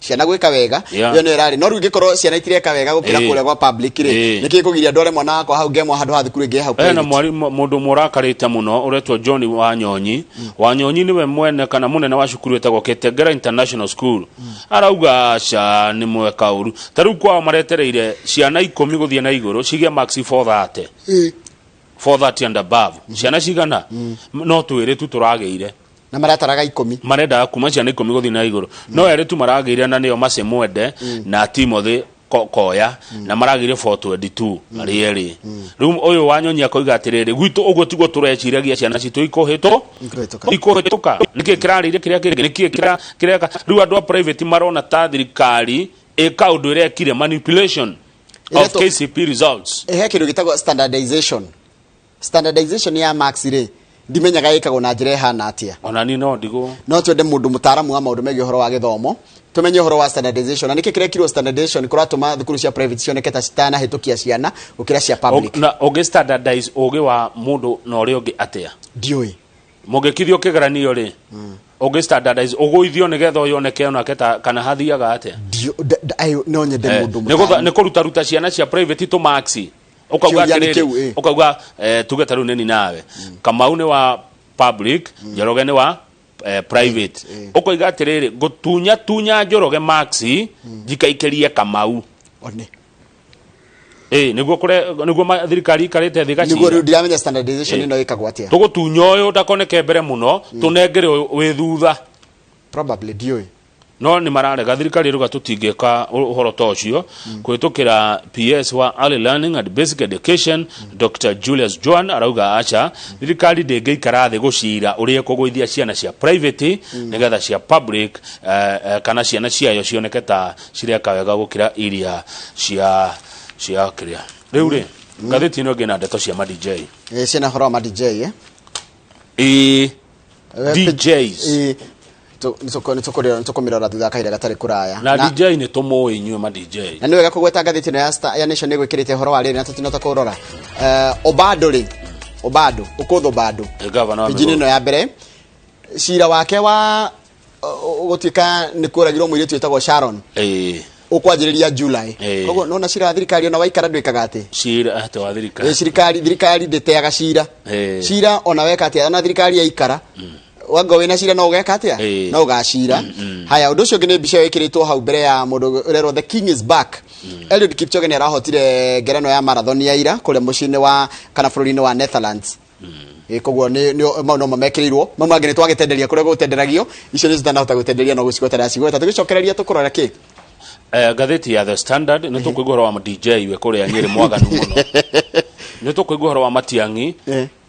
Ciana gwĩka wega, ĩyo nĩyo ĩrarĩ. No rĩu ingĩkorwo ciana itireka wega gũkĩra kũrĩa gwa public rĩ, nĩkĩ kũgiria ndware mwana wakwa hau ngemwa handũ ha thukuru ĩngĩ hau Hena private? Mwarimũ mũndũ ũmwe ũrakarĩte mũno ũretwo John Wanyonyi. Wanyonyi nĩwe mwene kana mũnene wa cukuru ĩtagwo Kitengela International School. Arauga aca, nĩ mweka ũru. Ta rĩu kwao maretereire ciana 10 gũthiĩ na igũrũ cigĩe marks 430. 430 and above. Ciana cigana? No twĩrĩ tu tũragĩire. Na marataraga 10. Marendaga kuma ciana 10 gũthiĩ na igũrũ, no erĩ tu maragĩire, na nĩo Mercy Mwende na Timothy Koya, na maragĩire 422 marĩ erĩ. Rĩu ũyũ Wanyonyi akoiga atĩrĩrĩ, gwitũ ũguo tiguo tũreciragia ciana citũ ikũhĩtũ Ikũhĩtũka. Ikũhĩtũka. Nĩkĩ kĩrarĩire kĩrĩa kĩngĩ, nĩkĩ kĩreka? Rĩu andũ a private marona ta thirikari ĩka ũndũ ĩrekire manipulation of KCPE results. He kĩndũ gĩtagwo standardization. Standardization ya marks rĩ, ndimenyaga ĩkagwo na njĩra ĩhana atĩa. Ona niĩ no ndigwo. No twende mũndũ mũtaaramu wa maũndũ megiĩ ũhoro wa gĩthomo, tũmenye ũhoro wa standardization na nĩkĩ kĩrekirwo standardization kũratũma thukuru cia private cioneke ta citanahĩtũkia ciana gũkĩra cia public. Na ũngĩ standardize ũgĩ wa mũndũ na ũrĩa ũngĩ atĩa? Ndiũĩ. Mũngĩkithio kĩgeranio rĩ, ũngĩ standardize ũgũithio nĩgetha ũyũ oneke onake ta kana hathiaga atĩa? Ayo, no nyende mũndũ nĩ kũrutaruta ciana cia private tũ marks, ũkauga Kĩũria nĩ atĩrĩrĩ, kĩu, ĩ. Ũkauga tuge ta rĩu nĩni nawe, Kamau nĩ wa public, Njoroge nĩ wa private, ũkoiga atĩrĩrĩ, ngũtunya tunya Njoroge marks njikaikĩrie Kamau. One. Nĩguo kũre nĩguo thirikari ikarĩte thĩ Nĩguo rĩu gacira. Ndiramenya standardization ĩno ĩkagwo atĩa. Tũgũtunya ũyũ ndakoneke mbere mũno, tũnengere ũyũ wĩ thutha. Probably, ndiũĩ. No nĩ mararega, thirikari ĩruga tũtingĩka ũhoro ta ũcio. Kũhĩtũkĩra PS wa Early Learning and Basic Education, Dr Julius Joan, arauga aca, thirikari ndĩngĩikara thĩ gũcira ũrĩa ĩkũgũithia ciana cia private nĩgetha cia public kana ciana ciayo cioneke ta cireka wega gũkĩra iria cia kĩrĩa. Rĩu rĩ, ngathĩti ĩno ĩngĩ na ndeto cia ma DJ. Ciĩna ũhoro wa ma DJ, eh? Ĩĩ. DJs. Nĩ tũkũmĩrora thutha wa kahinda gatarĩ kũraya. Na DJ nĩ tũmũĩ inyuĩ ma DJ. Na nĩ wega kũgweta ngathĩti ĩno ya Star, ya Nation nĩ gwĩkĩrĩte ũhoro wa rĩrĩ na tũtinota kũrora. Obado rĩ, Obado, Okoth Obado. Gavana wa Page-inĩ Migori. ĩno ya mbere, cira wake wa gũtuĩka nĩ kũragirwo mũirĩtu wĩtagwo Sharon ũkwanjĩrĩria July. Koguo nona cira wa thirikari ona waikara ndwĩkaga atĩ. Cira atĩ wa thirikari? Thirikari ndĩteaga cira. Cira ona weka atĩa, ona thirikari yaikara, wanga wĩna cira no ũgeka atĩa? No ũgacira. Haya, ũndũ ũcio ũngĩ nĩ mbica ĩyo ĩkĩrĩtwo hau mbere ya mũndũ ũrerwo "The King is back". Eliud Kipchoge nĩ arahotire ngerenwa ya marathon ya ira kũrĩa mũciĩ-inĩ wa kana bũrũri-inĩ wa Netherlands. Ĩ, koguo nĩ mau no mamekĩrĩirwo mau mangĩ nĩ twagĩtenderia kũrĩa gũtenderagio icio nĩ citanahota gũtenderia no gũcigweta ndacigweta tũgĩcokereria tũkũrora kĩ. Ngathĩti ya The Standard nĩ tũkũigua ũhoro wa DJ we kũrĩa Nyĩrĩ mwaganu mũno. Nĩ tũkũigua ũhoro wa Matiang'i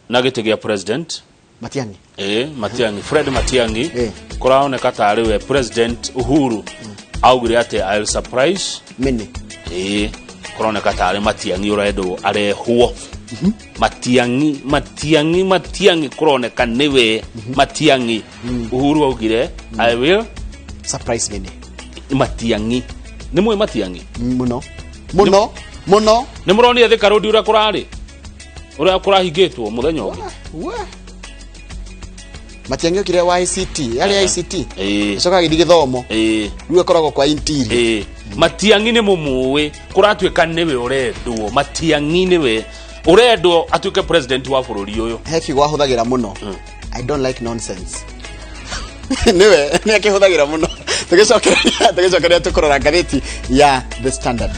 na gĩtĩ gĩa president. Matiang'i. Ĩ, Matiang'i, Fred Matiang'i kũraoneka tarĩ we President Uhuru augire atĩ I'll surprise many. Ĩ, kũroneka tarĩ Matiang'i ũrendwo arehwo. Matiang'i, Matiang'i, Matiang'i kũroneka nĩwe Matiang'i. Uhuru augire I will surprise many. Matiang'i nĩ mũĩ Matiang'i? Mũno mũno mũno. Nĩ mũronire Thika Road ũrĩa kũrarĩ, ũrĩa kũrahingĩtwo mũthenya ũngĩ? Matiang'i okire wa ICT, yarĩ ICT. Ĩĩ. Acoka agĩthiĩ gĩthomo. Ĩĩ. Rĩu akoragwo kwa interior. Ĩĩ. Matiang'i nĩ mũmũĩ, kũratuĩka nĩwe ũrendwo. Matiang'i nĩwe ũrendwo atuĩke president wa bũrũri ũyũ. He kiugo ahũthagĩra mũno, "I don't like nonsense." Nĩwe nĩ akĩhũthagĩra mũno. Tũgĩcokereria tũkũrora ngathĩti ya The Standard.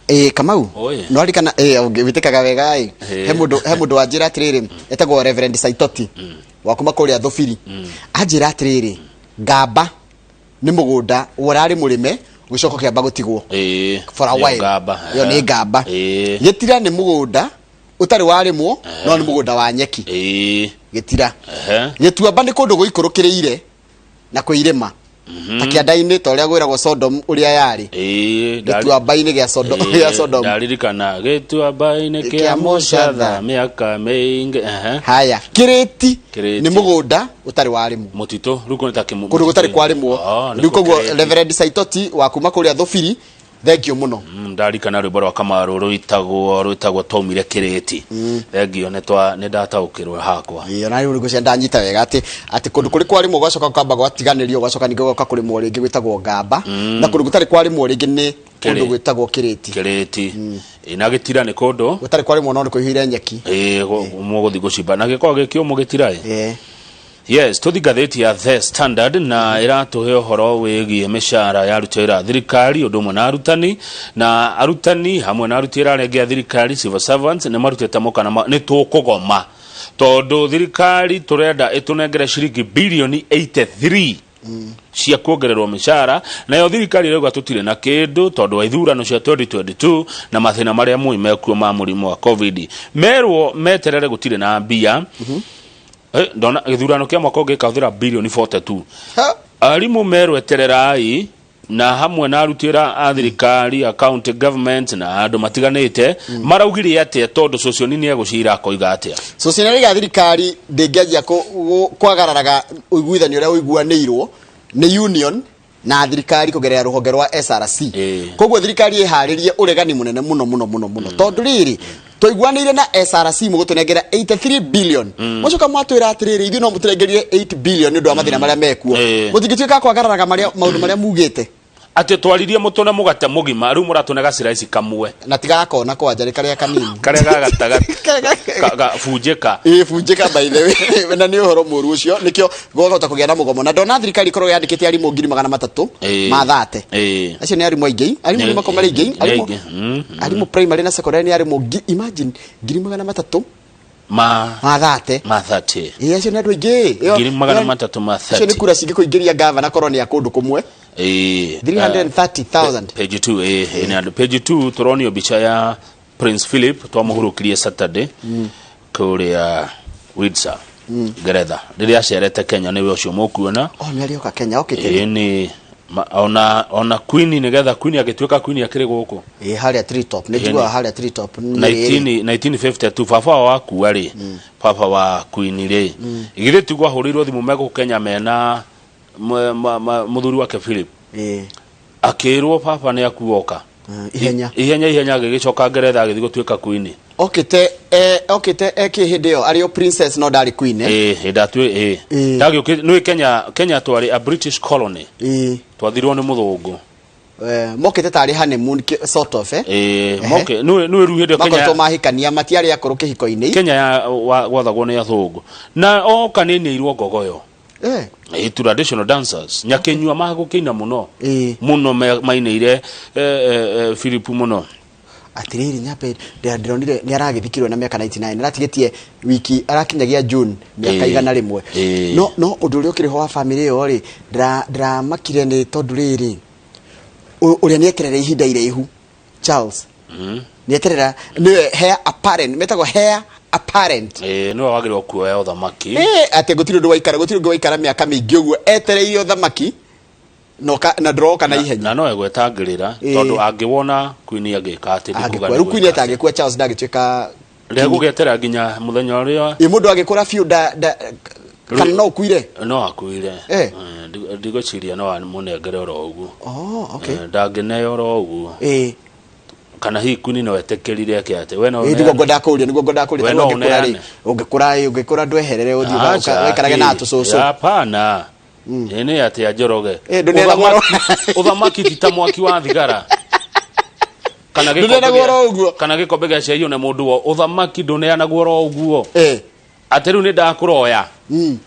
Ĩ Kamau. Oi. No arikana ĩ wĩtĩkaga wega ĩ. Ĩ. He mũndũ wanjĩra atĩrĩrĩ, etagwo Reverend Saitoti wa kuma kũrĩa Thũbiri, anjĩra atĩrĩrĩ, ngamba nĩ mũgũnda ũrarĩ mũrĩme ũgĩcoka ũkĩamba gũtigwo Ĩĩ. for a Nĩyo while. Ngamba. Ĩyo nĩ ngamba. Ĩĩ. Gĩtira nĩ mũgũnda ũtarĩ warĩmwo no nĩ mũgũnda wa nyeki. Ĩĩ. Gĩtira. Ehe. Gĩtuamba nĩ kũndũ gũikũrũkĩrĩire na kwĩ irĩma ta kĩanda-inĩ, ta ũrĩa gwĩragwo Sodom ũrĩa yarĩ. Ĩĩ, Gĩtuamba-inĩ gĩa Sodom, Ĩĩ, gĩa Sodom. Ndaririkana gĩtuamba-inĩ kĩa Kĩa Mũcatha Mũcatha. mĩaka mĩingĩ. Ehe. Haya, kĩrĩti Kĩrĩti. nĩ mũgũnda ũtarĩ warĩmwo. Mũtitũ rĩu kũndũ ta kĩmũ- Kũndũ gũtarĩ mũtitũ-inĩ. kwarĩmwo. Ah, Rĩu nĩkuo koguo kĩrĩti. Reverend Saitoti wa kuma kũrĩa Thũbiri, thengio mũno. Ndarikana rwĩmbo rwa Kamaru rwĩtagwo twaumire kĩrĩti. Thengio, nĩ twa nĩ ndataũkĩrwo hakwa. Ĩĩ, ona rĩu nĩguo ndanyita wega atĩ kũndũ kũrĩ kwarĩmwo gwacoka kwamba gwatiganĩrio gwacoka ningĩ gũgoka kũrĩmwo rĩngĩ gwĩtagwo ngamba, na kũndũ gũtarĩ kwarĩmwo rĩngĩ nĩ kũndũ gwĩtagwo kĩrĩti. Kĩrĩti. Ĩ, na gĩtira nĩ kũndũ gũtarĩ kwarĩmwo no nĩ kũihũire nyeki. Ĩ, mũgũthiĩ gũcimba na gĩkoragwo gĩ kĩũmũ gĩtira ĩ. Yes, tũthi ngathĩti ya The Standard na ĩratũhe ũhoro wĩgiĩ mĩcara ya aruti wĩra a thirikari ũndũ ũmwe na arutani, na arutani hamwe na aruti wĩra arĩa angĩ a thirikari, civil servants, nĩ marutĩte mũkana nĩ tũkũgoma tondũ thirikari tũrenda ĩtũnengere ciringi birioni 83 cia kuongererwo mĩcara, nayo thirikari ĩrauga tũtirĩ na kĩndũ tondũ wa ithurano cia 2022 na mathĩna marĩa mũĩ mekuo ma mũrimũ wa COVID. Merwo meterere gũtirĩ na mbia. Ndona gĩthurano kĩa mwaka ũngĩ gĩkahũthĩra birioni 42. Arimũ merwo etererai, na hamwe na aruti wĩra a thirikari a county government na andũ matiganĩte maraugire atĩa tondũ Sossion nĩ egũcira akoiga atĩa? Sossion ya thirikari ndĩngĩanjia kwagararaga ũiguithanio ũrĩa ũiguanĩirwo nĩ union na thirikari kũgerera rũhonge rwa SRC. Koguo thirikari ĩharĩrie ũregani mũnene mũno mũno mũno mũno, tondũ rĩrĩ twaiguanĩire na SRC mũgũtũnengera 83 billion, mũcoka mwatwĩra atĩrĩrĩ, ithuĩ no mũtũnengerire 8 billion nĩ ũndũ wa mathĩna marĩa mekuo. Mũtingĩtuĩka kwagararaga marĩa maũndũ marĩa mugĩte. Atĩ twaririe mũtũne mũgate mũgima, rĩu mũratũne gaciraici kamwe. Na tigakona kwanja nĩ karĩa kanini. Karĩa ga gatagatĩ. Bunjĩka. Ĩ, bunjĩka, by the way, na nĩ ũhoro mũru ũcio, nĩkĩo gwahota kũgĩa na mũgomo, na ndona thirikari ĩkorwo yandĩkĩte arimũ 300,000 mathate. Acio nĩ arimũ aingĩ, arimũ nĩ makorwo marĩ aingĩ. Nĩ arimũ aingĩ. Arimũ primary na secondary nĩ arimũ imagine 300,000 ma mathate. Ma 30. Ĩ, acio nĩ andũ aingĩ. Ngiri magana matatũ ma Acio nĩ 30. kura cingĩkũingĩria gavana korwo nĩ a kũndũ kũmwe. 330,000. Page 2, nĩ andũ. Page 2 tũronio mbica ya Prince Philip twamũhurũkirie Saturday kũrĩa Windsor, Ngeretha, rĩrĩa acerete Kenya, nĩwe ũcio mũkuona. Oh, nĩ arĩoka Kenya okĩte. Ĩ, nĩ ona Queen, nĩgetha Queen agĩtuĩka Queen akĩrĩ gũkũ. Ĩ, harĩa Treetop nĩ njiguaga harĩa Treetop nĩ rĩrĩ. 19 1952 baba wao wakua rĩ, baba wa Queen rĩ, githĩ tiguo ahũrĩirwo thimũ megũkũ Kenya mena mũthuri wake Philip, akĩrwo baba nĩ akuoka. Ihenya. Ihenya ihenya agĩgĩcoka Ngeretha agĩthiĩ gũtuĩka Queen. Okĩte okĩte eki hĩndĩ ĩyo arĩ o princess no ndarĩ queen, eh? Ĩ, hĩndĩ atuĩ ĩ ndagĩũkĩ nĩ Kenya twarĩ a British colony, twathirwo nĩ mũthũngũ. Mokĩte tarĩ honeymoon sort of, eh? Ĩ. Ehe. Moke nĩ rĩu hĩndĩ ĩyo makoretwo Kenya mahikania matiarĩ akũrũ kĩhiko-inĩ. Kenya ya gwathagwo nĩ athũngũ na oka nĩ nĩirwo ngogoyo. Eh. Traditional dancers nyakinyua magũkĩina mũno mũno mainĩire Philip mũno. Atiriri, nyambe ndĩronire nĩ aragĩthikirwo na mĩaka 99, aratigĩtie wiki arakinyagia June mĩaka 101. No ũndũ ũrĩa ũkĩrĩ ho wa famĩlĩ ĩyo rĩ, ndĩramakire nĩ tondũ rĩrĩ, ũrĩa nĩ eterere ihinda iraihu, Charles, nĩ eterera nĩwe heir apparent, metagwo heir apparent. Nĩwe wagĩrĩirwo kuoya ũthamaki. Atĩ gũtirĩ ũndũ waikara, gũtirĩ ũngĩ waikara mĩaka mĩingĩ ũguo etereire ũthamaki na ndũroka na ihenya. Na no egwetangĩrĩra tondũ angĩwona Queen agĩka atĩ ndikuga Angĩkua rĩu Queen atangĩkua, Charles ndangĩtuĩka. Rĩagũgĩetera nginya mũthenya ũrĩa Ĩ mũndũ agĩkũra biũ nda kana no ũkuire? No akuire. Ndigwĩciria no amũnengere oro ũguo. Oh, okay. Ndangĩneo oro ũguo. Kana hihi Queen no etĩkĩrire eke atĩ we no Ĩ, nĩguo ngwendaga kũũria, nĩguo ngwendaga kũũria. We Tarĩu no ũngĩkũra rĩ, ũneane. ũngĩkũra ĩ, ũngĩkũra ndweherere ũthiĩ Aca, waikarage na tũcũcũ. Hapana. Ĩ nĩ atĩa, Njoroge? Ndũneanagwo oro- Ũthamaki ti ta mwaki wa thigara kana gĩkombe Ndũneanagwo oro ũguo. Kana gĩkombe gĩa cai one mũndũ wo ũthamaki ndũneanagwo oro ũguo atĩ rĩu nĩ ndakũroya.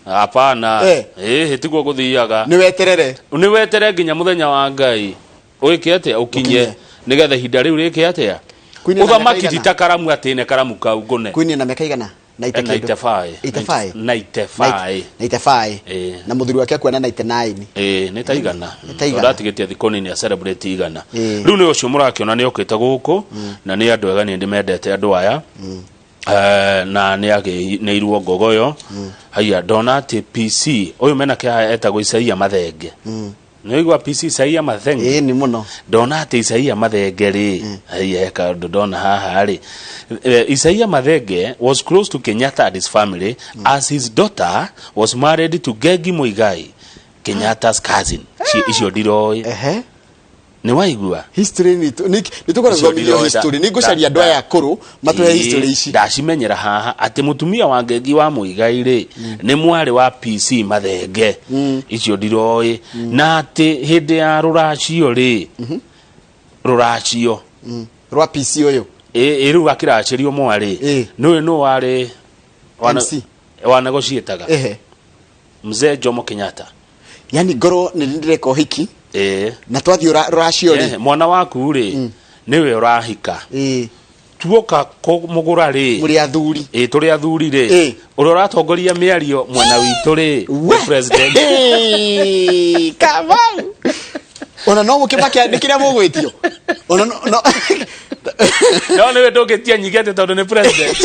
Hapana. Ĩhĩ, tiguo gũthiaga. Nĩ weterere. Nĩ wetere nginya mũthenya wa Ngai wĩke atĩa, ũkinye, nĩgetha ihinda rĩu rĩke atĩa. Queen ena mĩaka Ũthamaki ti igana? ta karamu atĩ ne karamu kau ngũne. Queen ena mĩaka igana na ite kĩndũ. 95. 85. 95. 95. Na mũthuri wake akuona 99. Ĩĩ, nĩ ta 100. Nĩ ta 100. Tondũ atigĩtie thikũ nini a celebrate 100. Rĩu nĩ ũcio mũrakĩona nĩ okĩte gũkũ na nĩ andũ ega, nĩ ndĩmendete andũ aya. Na nĩ agĩnĩirwo ngogoyo. Haiya, ndona atĩ PC ũyũ mena kĩhaha etagwo Isaia Mathenge. Nĩ waigua PC Isaia Mathenge? Ĩĩ, nĩ mũno. Ndona atĩ Isaia Mathenge rĩ, haiya, he kaũndũ ndona haha rĩ. Isaia Mathenge was close to Kenyatta and his family as his daughter was married to Ngengi Muigai, Kenyatta's cousin. Icio ndiroĩ. Nĩ waigua? History nĩ tũkora Icio thomithio ndiroĩ. History nĩ ngũcaria andũ aya akũrũ matũhe history ici. Ndacimenyera haha atĩ mũtumia wa Ngengi wa Muigai rĩ, nĩ mwarĩ wa PC Mathenge. Icio ndiroĩ. Na atĩ hĩndĩ ya rũracio rĩ, rũracio rwa PC ũyũ. Ĩ rĩu akĩracĩrio mwarĩ nĩũĩ nũ warĩ MC. Wanegociĩtaga Mzee Jomo Kenyatta. Yani ngorwo nĩ ndĩreka ũhiki na twathiĩ rũracio rĩ, Mwana waku rĩ, nĩwe ũrahika, tuoka kũmũgũra rĩ, Mũrĩ athuri. Ĩ, tũrĩ athuri rĩ, ũrĩa ũratongoria mĩario mwena witũ rĩ, nĩ president. Kamau, ona no mũkĩmakia nĩ kĩrĩa mũgwĩtio ona no No nĩwe ndũngĩtia nyingĩ atĩ tondũ nĩ president.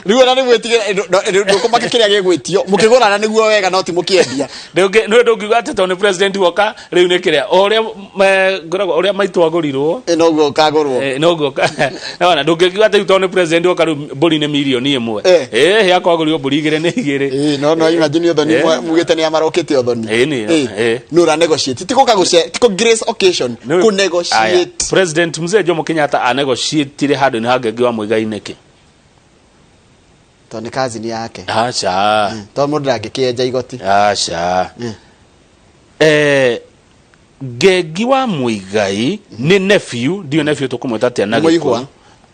Rĩu ona nĩ mwĩtigĩra ndũkũmaka kĩrĩa gĩgwĩtio mũkĩgũrana nĩguo wega, no ti mũkĩendia. Nĩwe ndũngiuga atĩ tondũ nĩ president woka rĩu nĩ kĩrĩa o ũrĩa ngoragwo ũrĩa maitũ agũrirwo. Noguo ũkagũrwo. Noguo nona ndũngĩkiuga atĩ rĩu tondũ nĩ president woka rĩu mbũri nĩ mirioni 1, yakwa agũrirwo mbũri igĩrĩ nĩ igĩrĩ. No imagine ũthoni. Mugĩte nĩ amarokĩte ũthoni. Ĩ, nĩ Nĩ ũra negotiate, ti gũka gũce, ti kũ grace occasion, kũ Aya, negotiate. President Mzee Jomo Kenyatta anegotiatire handũ-inĩ ha Ngengi wa Muigai nĩkĩ? Tondũ nĩ cousin yake. Aca. Tondũ mũndũ ndangĩkĩenja igoti. Aca. Ngengi wa Muigai nĩ nephew, ndiũ nephew tũkũmwĩta atĩa na Nĩ mũihwa. Gĩkũyũ,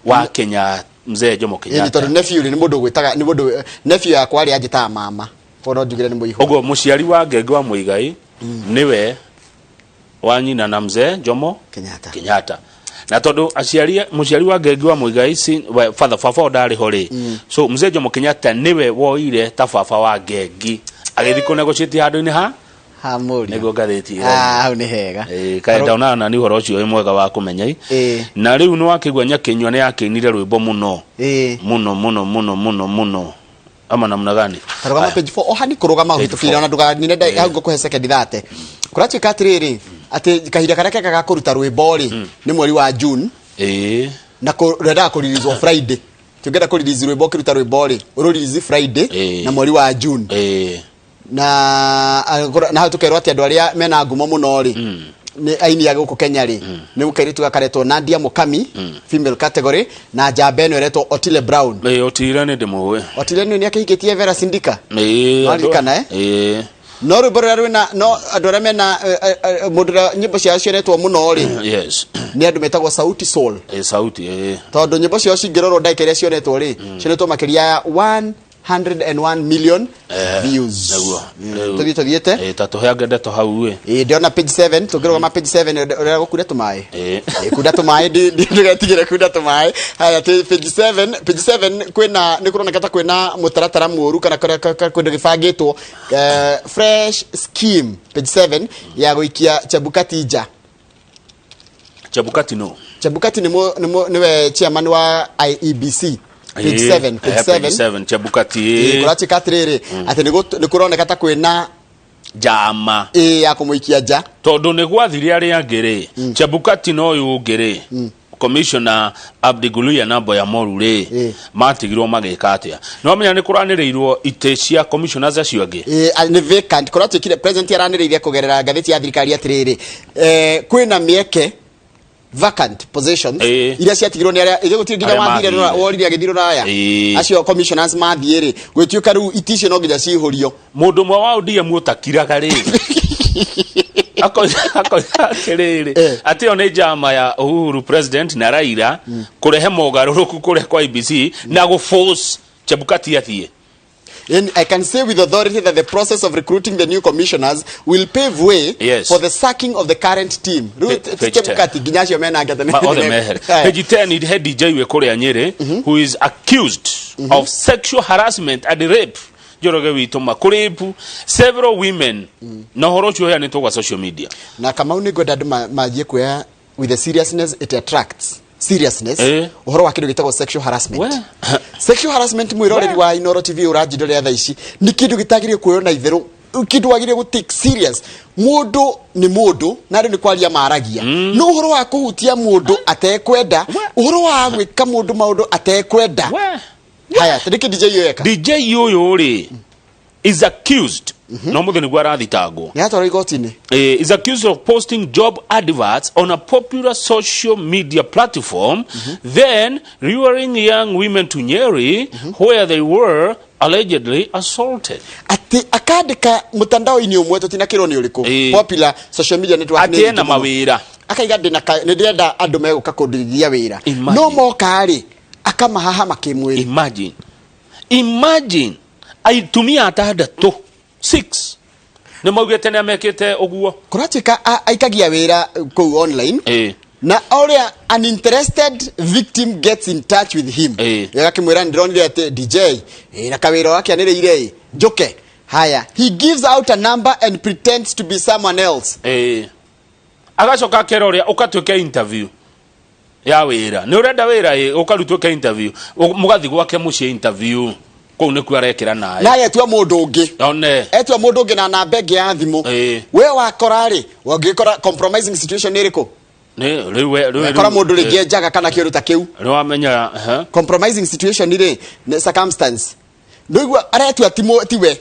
wa Kenya, Mzee Jomo Ĩni Kenyatta. Tondũ nephew rĩ, nĩ mũndũ ũgwĩtaga, nĩ mũndũ nephew yakwa rĩ, anjĩtaga mama, koguo no njugire nĩ mũihwa. Ũguo mũciari wa Ngengi wa Muigai nĩwe wa nyina na Mzee Jomo Kenyatta. Kenyatta. Na tondũ aciari, mũciari wa Ngengi wa Muigai father, baba o ndarĩ ho rĩ, so Mzee Jomo Kenyatta nĩwe woire ta baba wa Ngengi agĩthiĩ kũ negotiate handũ-inĩ ha Ha mũriũ. Nĩguo ngathĩti ĩroiga. Ah, hau nĩ hega. Kaĩ ndona na nĩ ũhoro ũcio wĩ mwega wa kũmenya. Na rĩu nĩ wakĩigua Nyakĩnyua nĩ yakĩinire rwĩmbo mũno mũno mũno mũno mũno mũno ama namna gani? Tarũgama Aya. page 4 ohani kũrũgama Page ũhĩtũkĩire 4. ona ndũganine hau ngũkũhe second 30. Kũratuĩka atĩrĩrĩ, atĩ kahinda karĩa kega ga kũruta rwĩmbo rĩ, nĩ mweri wa June. Na rwendaga kũrelease Friday. Tũngĩenda kũrelease rwĩmbo, ũkĩruta rwĩmbo rĩ, ũrũrelease Friday na mweri wa June. Na hau tũkerwo atĩ andũ arĩa mena ngumo mũno rĩ, nĩ aini a gũkũ Kenya rĩ, nĩ kairĩtu gakaretwo Nadia Mukami, female category, na njamba ĩno ĩretwo Otile Brown. Ĩĩ, Otile nĩ ndĩmũĩ. Otile nĩ akĩhikĩtie Vera Sidika. Waririkana, eh? Ĩĩ. No rwĩmbo rũrĩa rwĩna, no andũ arĩa mena mũndũ ũrĩa nyĩmbo ciao cionetwo mũno rĩ, nĩ andũ metagwo Sauti Sol. Ĩĩ, Sauti, ĩĩ. Tondũ nyĩmbo ciao cingĩrorwo ndagĩka iria cionetwo rĩ, cionetwo makĩria ya 1 101 million views. Naguo. Rĩu- Tũthiĩ tũthiĩte. Ta tũheange ndeto hau ĩ. Ĩĩ, ndĩrona page 7, tũngĩrũgama page 7 ũrĩa gũkunda tũmaĩ. Ĩĩ. Ĩĩ, kunda tũmaĩ, ndũgetigĩre kunda tũmaĩ. Haya, twĩ page 7, page 7 kwĩna, nĩ kũroneka ta kwĩna mũtaratara mũru kana kĩndũ gĩbangĩtwo, fresh scheme, page 7 ya gũikia Chebukati nja. Chebukati no. Chebukati nĩ nĩwe chairman wa IEBC. Page 7, page 7 7. Chebukati. Ĩĩ, kũratuĩka atĩrĩrĩ, atĩ nĩ kũroneka ta kwĩna njama ĩĩ ya kũmũikia nja. Tondũ nĩ gwathire arĩa angĩ rĩ, Chebukati na ũyũ ũngĩ rĩ, Commissioner Abdi Guluya na Mboya Moru rĩ, matigirwo magĩka atĩa? No menya nĩ kũranĩrĩirwo itĩ cia commissioners acio angĩ. Ĩĩ, nĩ vacant. Kũratuĩkire president aranĩrĩire kũgerera ngathĩti ya thirikari atĩrĩrĩ, kwĩna mĩeke vacant positions iria ciatigirwo nĩ arĩa ithuĩ gũtirĩ nginya Arĩa wathire mathire. Worire agĩthiĩ rũraya. Acio commissioners mathiĩ rĩ, gwĩtuĩka rĩu itĩ icio no nginya cihũrio. Mũndũ ũmwe wa ODM ũtakiraga rĩ, akoiga atĩrĩrĩ, atĩ ĩyo nĩ njama ya Uhuru president na Raila kũrehe mogarũrũku kũrĩa kwa IEBC na gũforce Chebukati athiĩ. And I can say with authority that the process of recruiting the new commissioners will pave way for the sacking of the current team. Rĩu Page Chebukati nginya acio mena ngetha Othe mehere. Page 10, he DJ wĩ kũrĩa Nyĩrĩ who is accused of sexual harassment and rape, Njoroge witũ, ma kũrape several women, na ũhoro ũcio ũheanĩtwo gwa social media. Na Kamau, nĩ ngwenda andũ manjie kuoya with the seriousness it attracts, seriousness ũhoro wa kĩndũ gĩtagwo sexual harassment. Sexual harassment, mwĩroreri wa Inoro TV ũranjĩrorera thaa ici, nĩ kĩndũ gĩtagĩrĩire kuoywo na itherũ, kĩndũ wagĩrĩire gũ take serious. Mũndũ nĩ mũndũ na andũ nĩ kwaria maragia, no ũhoro wa kũhutia mũndũ atekwenda, ũhoro wa gwĩka mũndũ maũndũ atekwenda. Haya, tũrĩkĩ DJ ũyũ eka. DJ ũyũ rĩ is accused, no mũthĩ nĩguo arathitangwo. Nĩ atwarwo igoti-inĩ. Is accused of posting job adverts on a popular social media platform, then luring young women to Nyeri, where they were allegedly assaulted. Atĩ akandĩka mũtandao-inĩ ũmwe tũtinakĩrwo nĩ ũrĩkũ, popular social media network nĩ Atĩ ena nyingĩ mũno. Mawĩra. Akaiga nĩ ndĩrenda andũ megũka kũndithia wĩra, Imagine. no moka rĩ, akamahahama kĩmwĩrĩ. Imagine, imagine, aitumia atandatũ, six, nĩ maugĩte nĩ amekĩte ũguo. Kũratuĩka aikagia wĩra kũu online, na ũrĩa an interested victim gets in touch with him, agakĩmwĩra, ndĩronire atĩ DJ na kawĩra wakĩanĩrĩire ĩ njũke. Haya, he gives out a number and pretends to be someone else. Agacoka akera ũrĩa ũkatuĩke interview ya wĩra, nĩ ũrenda wĩra ĩ, ũkarutwo interview, mũgathiĩ gwake mũciĩ interview, kũu nĩkuo arekĩra naĩ. Naye etua mũndũ ũngĩ. One. Etua mũndũ ũngĩ na namba ĩngĩ ya thimũ. We wakora rĩ, wangĩkora compromising situation nĩ ĩrĩkũ? Nĩ rĩu rĩu Wakora mũndũ rĩngĩ enjaga kana kĩũndũ ta kĩu. Nĩ wamenya Compromising situation rĩ, nĩ circumstance ndũigua aretua tiwe.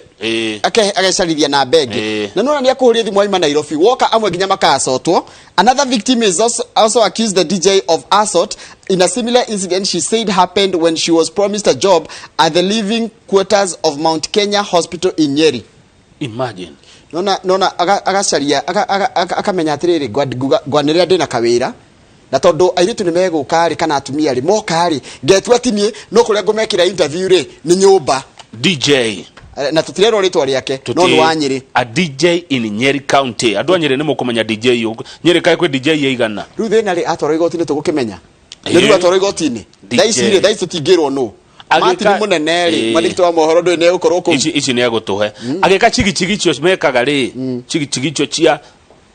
Agecarithia namba ĩngĩ. Na nona nĩ akũhũria thimũ aima Nairobi, woka amwe nginya makacotwo. Another victim is also accused the DJ of assault in a similar incident she said happened when she was promised a job at the living quarters of Mount Kenya Hospital in Nyeri. Imagine. Nona agacaria akamenya atĩrĩrĩ, ngwanĩrĩra ndĩna kawĩra, na tondũ airĩtu nĩ megũka rĩ, kana atumia rĩ, moka rĩ, ngetua ti niĩ, no kũrĩa ngũmekĩra interview rĩ, nĩ nyũmba. DJ. Na tũtirerwo rĩtwa rĩake, no nĩ wa Nyĩrĩ. A DJ in Nyeri County. Andũ a Nyeri nĩ mũkũmenya DJ ũyũ. Nyeri kaĩ kwĩ DJ ĩigana? Rĩu thĩna rĩ, atwarwo igoti-inĩ tũgũkĩmenya nĩ rĩu atwarwo igoti-inĩ thaa ici rĩ, thaa ici tũtingĩrwo nũ. Martin mũnene rĩ, mwandĩki wa mohoro, ndũĩ nĩ egũkorwo kũu. Ici nĩ egũtũhe agĩka chigichigicho mekaga rĩ, chigichigicho cia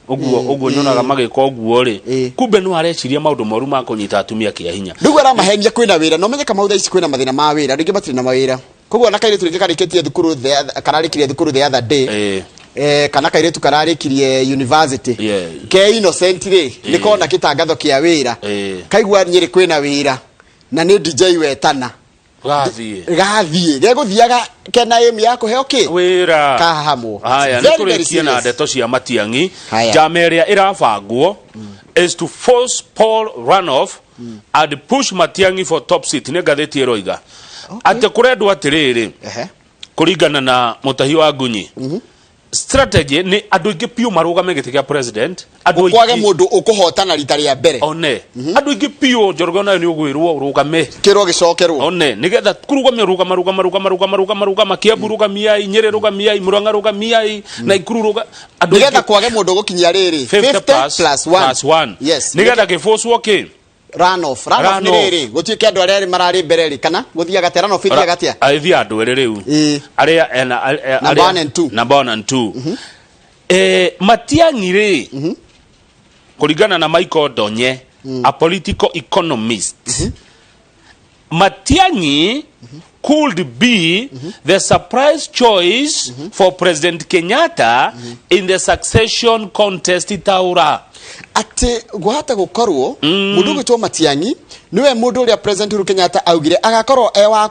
ũguo ũguo nyonaga magĩka ũguo rĩ, kumbe no areciria maũndũ moru ma kũnyita atumia kĩa hinya. Rĩu aramahenia kwĩna wĩra, na ũmenye Kamau thaa ici kwĩna mathĩna ma wĩra, rĩngĩ matirĩ na mawĩra, koguo ona kairĩtu rĩngĩ karĩkĩtie thukuru kararĩkirie thukuru the other day, kana kairĩtu kararĩkirie university ke innocent rĩ, nĩ kona kĩtangatho kĩa wĩra, kaigua Nyĩrĩ kwĩna wĩra na nĩ DJ wetana. Gathiĩ. Gathiĩ, gegũthiaga kena aim ya kũheo kĩ? Wĩra. Kahahamwo. Haya, nĩ Very, very tũrĩkie na serious. ndeto cia Matiang'i. Haya. Njama ĩrĩa ĩrabangwo is to force Paul runoff and push Matiang'i for top seat, nĩ ngathĩti ĩroiga atĩ kũrendwo atĩrĩrĩ, kũringana na mũtahi wa ngunyi. Strategy nĩ andũ aingĩ piũ marũgame gĩtĩ kĩa president, andũ Kwage aingĩ mũndũ ũkũhotana rita rĩa mbere. One, andũ aingĩ piũ, Njoroge, onayo nĩ ũgwĩrwo ũrũgame. Kĩrwo gĩcokerwo. One, nĩgetha kũrũgamia, rũgama, rũgama, rũgama, rũgama, rũgama, rũgama. Kiambu rũgamiai, Nyĩrĩ rũgamiai, Murang'a rũgamiai, Naikuru rũga andũ Nĩgetha aingĩ. Kwage mũndũ ũgũkinyia rĩrĩ 50 50 plus 1. Plus 1. Yes. Nĩgetha gĩbũcwo kĩ Runoff. Runoff nĩ Runoff. rĩrĩ gũtuĩke andũ arĩa mararĩ mbere rĩ, kana gũthiaga atĩa? Runoff ithiaga atĩa? Ĩthiaga andũ erĩ rĩu. Arĩa ena Number one and two. Number one and two. Matiang'i rĩ, kũringana na Michael Ndonye, a political economist, Matiang'i could be the surprise choice for President Kenyatta in the succession contest itaura. Atĩ gwahota gũkorwo mũndũ ũgwĩtwo Matiang'i niwe mũndũ ũrĩa President Uhuru Kenyatta augire agakorwo e wa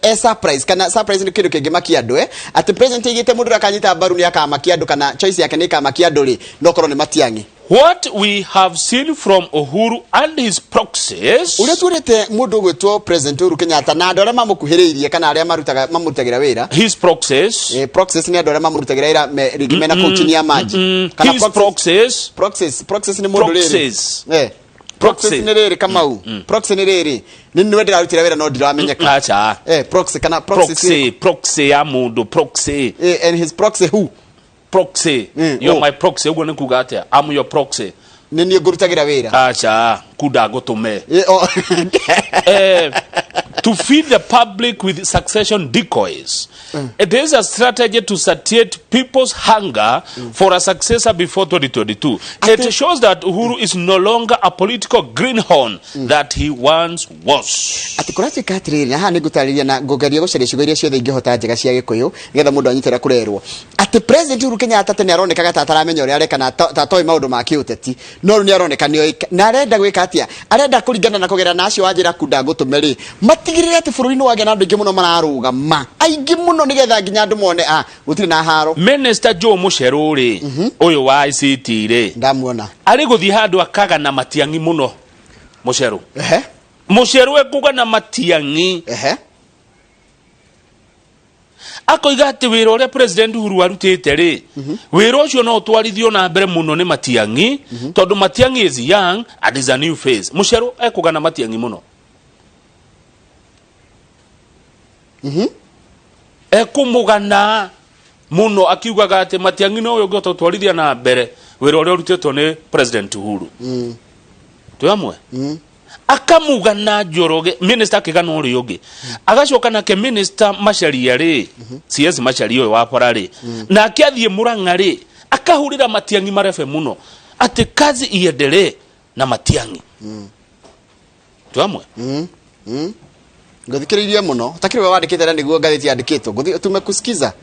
e surprise, kana surprise nĩ kĩndũ kĩngĩmakia andũ, atĩ president aigĩte mũndũ ũrĩa akanyita mbaru nĩ akamakia andũ, kana choice yake nĩ ĩkamakia andũ rĩ, no korwo nĩ Matiang'i. What we have seen from Uhuru and his proxies, Ũrĩa tuonete mũndũ ũgwĩtwo President Uhuru Kenyatta na andũ arĩa mamũkuhĩrĩirie, kana arĩa marutaga mamũrutagĩra wĩra. His proxies, Proxies nĩ andũ arĩa mamũrutagĩra wĩra rĩngĩ mena kũu chini ya maji. Kana his proxies, proxies nĩ mũndũ rĩrĩ. Proxies. Proxy Proxy. nĩ rĩrĩ, Kamau, proxy nĩ rĩrĩ, nĩ nĩwe ndĩrarutĩra wĩra no ndiramenyeka. Acha. Proxy kana proxy. Proxy, proxy ya mũndũ, proxy. And his proxy who? Proxy. You're oh. my proxy, ũguo nĩ kuga atĩa? I'm your proxy. Nĩ niĩ ngũrutagĩra wĩra. Acha, kunda ngũtũme. Oh. To feed the public with succession decoys. It is a strategy to satiate people's hunger for a successor before 2022. It shows that Uhuru is no longer a political greenhorn that he once was. Atĩ kũratuĩka atĩrĩrĩ, na haha nĩ ngũtarĩria na ngũgeria gũcaria ciugo iria ciothe ingĩhota njega cia Gĩkũyũ nĩgetha mũndũ anyite ũrĩa kũrerwo, atĩ President Uhuru Kenyatta tene aronekaga ta ataramenya ũrĩa areka na ta atoĩ maũndũ ma kĩũteti, no rĩu nĩ aroneka nĩ oĩ. Na arenda gwĩka atĩa? Arenda kũringana na kũgerera na acio wanjĩra kunda ngũtũme rĩ, matigĩrĩre atĩ bũrũri nĩ wagĩa na andũ aingĩ mũno mararũgama, aingĩ mũno, nĩgetha nginya andũ mone a gũtirĩ na haro. Minister Joe Mucheru rĩ, ũyũ wa ICT rĩ, Ndamuona. Arĩ gũthiĩ handũ akagana Matiang'i mũno. Mucheru. Mucheru ekugana Matiang'i. Akoiga atĩ wĩra ũrĩa President Uhuru arutĩte rĩ, wĩra ũcio no ũtwarithio na mbere mũno nĩ Matiang'i, tondũ Matiang'i is young and is a new face. Mucheru ekugana Matiang'i mũno. Ekũmũgana mũno akiugaga atĩ Matiang'i nowe ũngĩhota gũtwarithia na mbere wĩra ũrĩa ũrutĩtwo nĩ President Uhuru. Twĩ hamwe? Akamugana Njoroge, minister akĩgana ũrĩa ũngĩ, agacoka nake Minister Macharia rĩ, CS Macharia ũyũ wa bara rĩ, nake athiĩ Murang'a rĩ, akahũrĩra Matiang'i marebe mũno atĩ kazi iendelee na Matiang'i. Twĩ hamwe? Ngũthikĩrĩirie mũno, ũtakĩrĩ we wandĩkĩte na nĩguo ngathĩti yandĩkĩtwo. Tumekusikiza.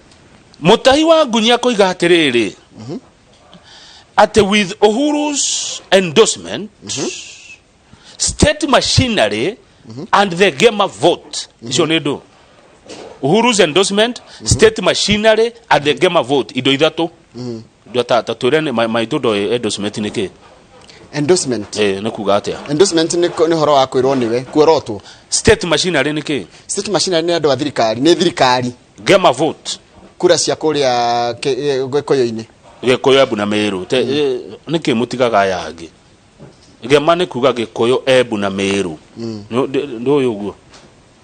Mũtahi wa Ngunya akoiga atĩrĩrĩ, atĩ with Uhuru's endorsement, state machinery and the Gema vote, icio nĩ ndũ? Uhuru's endorsement, state machinery and the Gema vote, indo ithatũ. Indo ta twĩre maitũ ndoĩ endorsement nĩ kĩ. Endorsement? Nĩ kuga atĩa? Endorsement nĩ ũhoro wa kwĩrwo nĩwe kuorotwo. State machinery nĩ kĩ? State machinery nĩ andũ a thirikari, nĩ thirikari. Gema vote. Kura cia kũrĩa Gĩkũyũ-inĩ. Gĩkũyũ, Embu na Mĩrũ. Nĩkĩ mũtigaga aya angĩ? Gema nĩ kuga Gĩkũyũ, Embu na Mĩrũ. Ndũĩ ũguo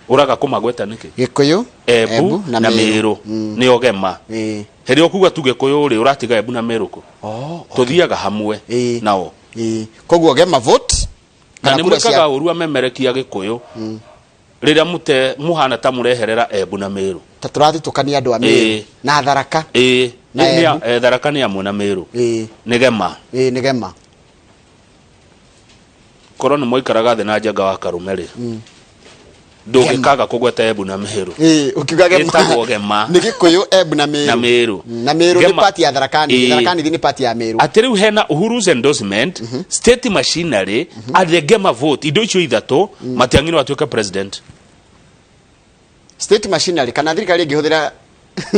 ũraga kũmagweta nĩkĩ? Gĩkũyũ, Embu na Mĩrũ nĩo Gema. Hĩndĩ ĩrĩa ũkuga tu Gĩkũyũ rĩ, ũratiga Embu na Mĩrũ kũ? Tũthiaga hamwe nao. Koguo Gema vote na kana nĩ kura cia mwĩkaga ũru amemerekia Gĩkũyũ rĩrĩa mũte mũhana ta mũreherera Embu na Mĩrũ. Ta tũrathitũkania andũ a Mĩrũ na Tharaka. Na Embu. Tharaka nĩ amwe na Mĩrũ. Nĩ Gema. Nĩ Gema. Korwo nĩ mwaikaraga thĩ na Njenga wa Karume rĩ, ndũngĩkaga kũgweta Embu na Mĩrũ. Ũkiuga Gema. Ĩtagwo Gema. Nĩ Gĩkũyũ, Embu na Mĩrũ. Na Mĩrũ. Na Mĩrũ nĩ party ya Tharaka Nithi. Tharaka Nithi nĩ party ya Mĩrũ. Atĩ rĩu hena Uhuru's endorsement, state machinery and the Gema vote, indo icio ithatũ, Matiang'i no atuĩke president. State machinery, kana thirikari ĩngĩhũthĩra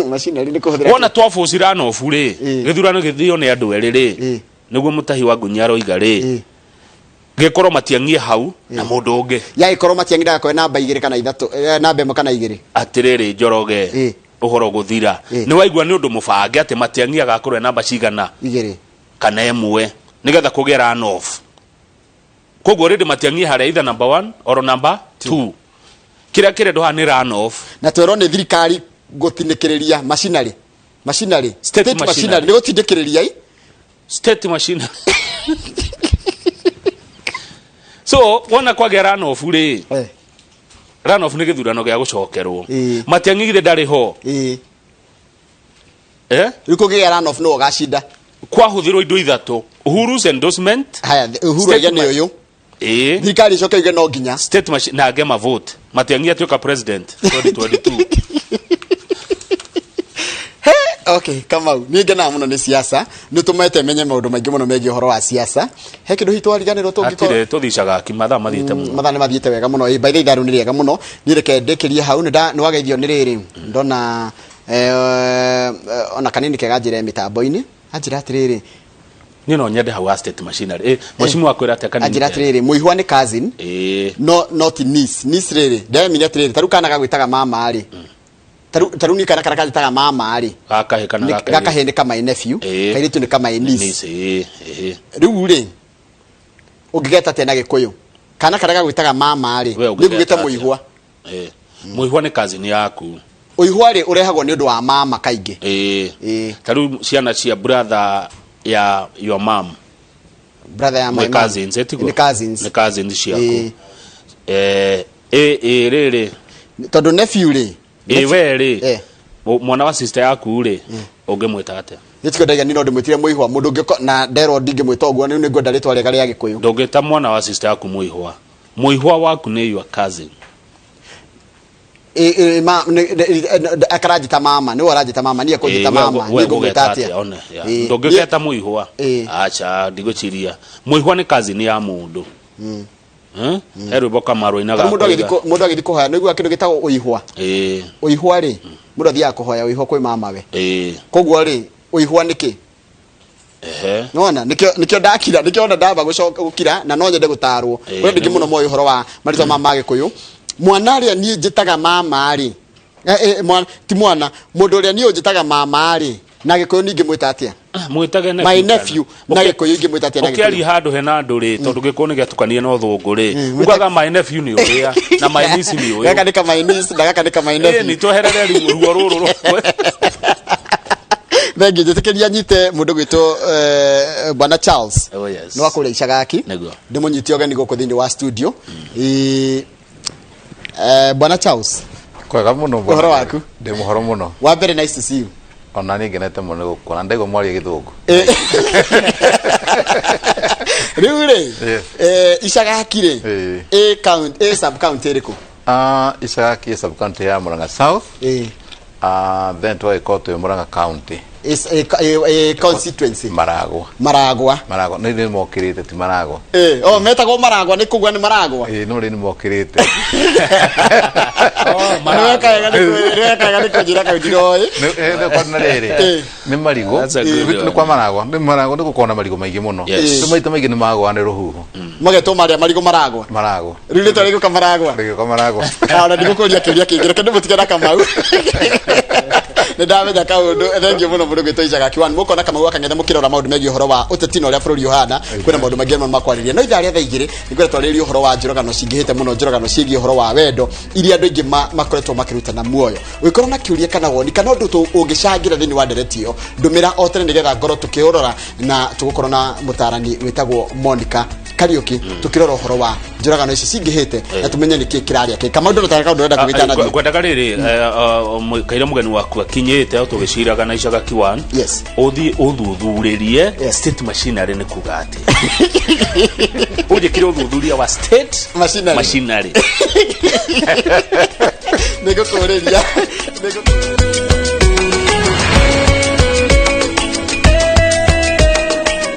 machinery nĩ kũhũthĩra. Wona twabũcira nobu rĩ, gĩthurano gĩthio nĩ andũ erĩ rĩ, nĩguo Mũtahi wa Ngunya aroiga rĩ, gĩkorwo Matiang'i hau na mũndũ ũngĩ. Ya ĩkorwo Matiang'i ndagakorwo namba igĩrĩ kana ithatũ, namba ĩmwe kana igĩrĩ. Atĩrĩrĩ Njoroge, Ũhoro gũthira. Nĩ waigua nĩ ũndũ mũbange atĩ Matiang'i agakorwo e namba cigana? Igĩrĩ. Kana ĩmwe, nĩgetha kũgĩe run off. Koguo already Matiang'i harĩa either number one or number two. Kĩrĩa kĩrendwo haha nĩ run off. Na twerwo nĩ thirikari gũtindĩkĩrĩria machinery, machinery, state state machinery nĩ gũtindĩkĩrĩria i State machinery. So wona kwagĩa run off rĩ, run off nĩ gĩthurano gĩa gũcokerwo. Matiang'i githĩ ndarĩ ho? Eh? Rĩu kũngĩgĩa run off nũ ũgacinda? Kwahũthĩrwo indo ithatũ: Uhuru's endorsement. Haya, Uhuru aiga nĩ ũyũ. Thirikari icoke yuge no nginya state machine na ange mavote, Matiang'i atuĩka president 2022. He, okay, Kamau, niĩ ngenaga mũno nĩ siasa. Nĩ ũtũmĩte menye maũndũ maingĩ mũno megiĩ ũhoro wa siasa. He kĩndũ hihi twariganĩrwo tũngĩkorwo? Hatirĩ, tũthicaga ki mathaa mathiĩte mũno. Mathaa nĩ mathiĩte wega mũno. Ĩ, by the way, ithaa rĩu nĩ rĩega mũno. Niĩ reke ndĩkĩrie hau. Nĩ wageithio nĩ rĩrĩ ndona ona kanini kega njĩra mĩtambo-inĩ anjĩra atĩrĩrĩ. Niĩ no nyende hau ha state machinery. Mheshimiwa akwĩra atĩa kanini? Anjĩra atĩrĩrĩ, mũihwa nĩ cousin, no not niece. Niece rĩrĩ ndemire atĩrĩrĩ, tarĩu kana gagwĩtaga mama rĩ, tarĩu niĩ kana karĩa kanjĩtaga mama rĩ, gakahĩ kana gakahĩ? Gakahĩ nĩ ka my nephew. Kairĩtu nĩ ka my niece. Niece, ĩĩ. Rĩu rĩ, ũngĩgeta atĩa na Gĩkũyũ kana karĩa gagwĩtaga mama rĩ? We nĩ ũngĩgeta ngugĩte atĩa? mũihwa. Mũihwa nĩ cousin yaku. Ũihwa rĩ, ũrehagwo nĩ ũndũ wa mama kaingĩ. Ĩĩ, ta rĩu ciana cia brother ya your mom. Brother ya my nĩ mom. Cousins, ĩtiguo? Nĩ cousins. Nĩ cousins ciaku. Ĩ rĩrĩ. Tondũ nephew rĩ, Ĩ, we rĩ, mwana wa sister yaku rĩ, ũngĩmwĩta atĩa? Nĩ tikio ndaiga niĩ no ndĩmwĩtire mũihwa mũndũ ũngĩ na nderwo ndingĩmwĩta ũguo. Rĩu nĩ ngwenda rĩtwa rĩega rĩa Gĩkũyũ. Ndũngĩta mwana wa sister yaku mũihwa. Mũihwa waku nĩ your cousin. Akaranjĩta mama, nĩwe ũranjĩta mama, niĩ ekũnjĩta mama, we niĩ ngũmwĩta ũgũgeta atĩa? atĩa? One, ya. Ndũngĩgeta mũihwa. Acha, ndigũciria mũihwa nĩ cousin ya mũndũ. Eh? He rwĩmbo Kamaru ainaga. Tarĩu mũndũ agĩthiĩ akoiga mũndũ agĩthiĩ kũhoya, nĩguo kĩndũ gĩtagwo ũihwa. Ũihwa rĩ, mũndũ athiaga kũhoya ũihwa kwĩ mamawe. Koguo rĩ, ũihwa nĩ kĩ? Nona nĩkĩo ndakira, nĩkĩo ona ndamba gũcoka gũkira, na no nyende gũtarwo. Kũrĩ andũ aingĩ mũno moĩ ũhoro wa marĩtwa ma Gĩkũyũ. Mwana ũrĩa niĩ njĩtaga mama rĩ, ti mwana, mũndũ ũrĩa niĩ ũnjĩtaga mama rĩ, na Gĩkũyũ ningĩ mwĩta atĩa? Mwĩtage My nephew. nephew na Gĩkũyũ ingĩmwĩta atĩa na Ũkĩaria Gĩkũyũ? handũ hena andũ rĩ, tondũ gĩkũyũ nĩ gĩatukanie na ũthũngũ rĩ, ugaga my nephew nĩ ũrĩa na my niece nĩ ũyũ. Gaka nĩ ka my niece na gaka nĩ ka my nephew. Nĩ tweherere ruo ruo rũrũ rũkwe. Thengiũ, njĩtĩkĩria nyite mũndũ gwĩtwo bwana Charles. Oh, yes. Nĩ wa kũrĩa Icagaki. Nĩguo. Ndĩmũnyite ũgeni gũkũ thĩinĩ wa studio. Bwana Charles. Kwega mũno bwana. Ũhoro waku? Ndĩ mũhoro mũno. Wa mbere, nice to see you. Ona niĩ ngenete mũno nĩ gũkuona, ndaigua mwaria Gĩthũngũ. Rĩu rĩ, Yes. Icagaki rĩ, ĩ county, ĩ sub county ĩrĩkũ? Ah, Icagaki ĩ sub county ya Murang'a South. Ah, then tũgagĩkorwo twĩ Murang'a County. Ĩ constituency? Maragwa. Maragwa. Maragwa nĩ rĩ mokĩrĩte, ti Maragwa. Oh, metagwo Maragwa nĩ kũgua nĩ Maragwa. Ĩ, no rĩ nĩ mokĩrĩte. Nĩ weka wega nĩ kũnjĩra kau ndiroĩ. Na rĩrĩ nĩ marigũ. That's a good Nĩ one. kwa Maragwa, nĩ Maragwa, nĩ gũkorwo na marigũ maingĩ mũno. Yes. Rĩu maita maingĩ nĩ magwa nĩ rũhuho. Magetwo marĩa marigũ Maragwa. Maragwa. Rĩu rĩtwa rĩgũka Maragwa. Rĩgĩũka Maragwa. Ah, ona ndigũkũria kĩũria kĩngĩ, reke ndĩmũtige na Kamau, nĩ ndamenya kaũndũ. Thengiũ mũno mũndũ gwĩtwo Icagaki One. Mũkona Kamau akang'etha mũkĩrora maũndũ megiĩ ũhoro wa ũteti na ũrĩa bũrũri ũhana. Kwĩna maũndũ maingĩ mũno makwarĩria, no ithaa rĩa thaa 2 nĩngwenda twarĩrĩrie ũhoro wa njũragano cingĩhĩte mũno, njũragano ciĩgiĩ ũhoro wa wendo iria andũ aingĩ makoretwo makĩrutana muoyo. Ũngĩkorwo na kĩũria kana woni kana ũndũ ũngĩcangĩra thĩinĩ wa ndereti ĩyo, ndũmĩra o tene nĩgetha ngorwo tũkĩũrora, na tũgũkorwo na mũtarani wĩtagwo Monica Kariuki tũkĩrora ũhoro wa njũragano ici cingĩhĩte na tũmenye nĩkĩ kĩrarĩa kĩ Kamaũndũ na kaũndũ ũrenda kũgĩta nathiĩ. Kwendaga rĩrĩ, kaira mũgeni waku akinyĩte o tũgĩciraga na Icagaki One. Yes. Ũthiĩ ũthuthurĩrie state machinery nĩ kuga atĩa, ũnjĩkire ũthuthuria wa state machinery. Machinery. Nĩngũkũrĩria.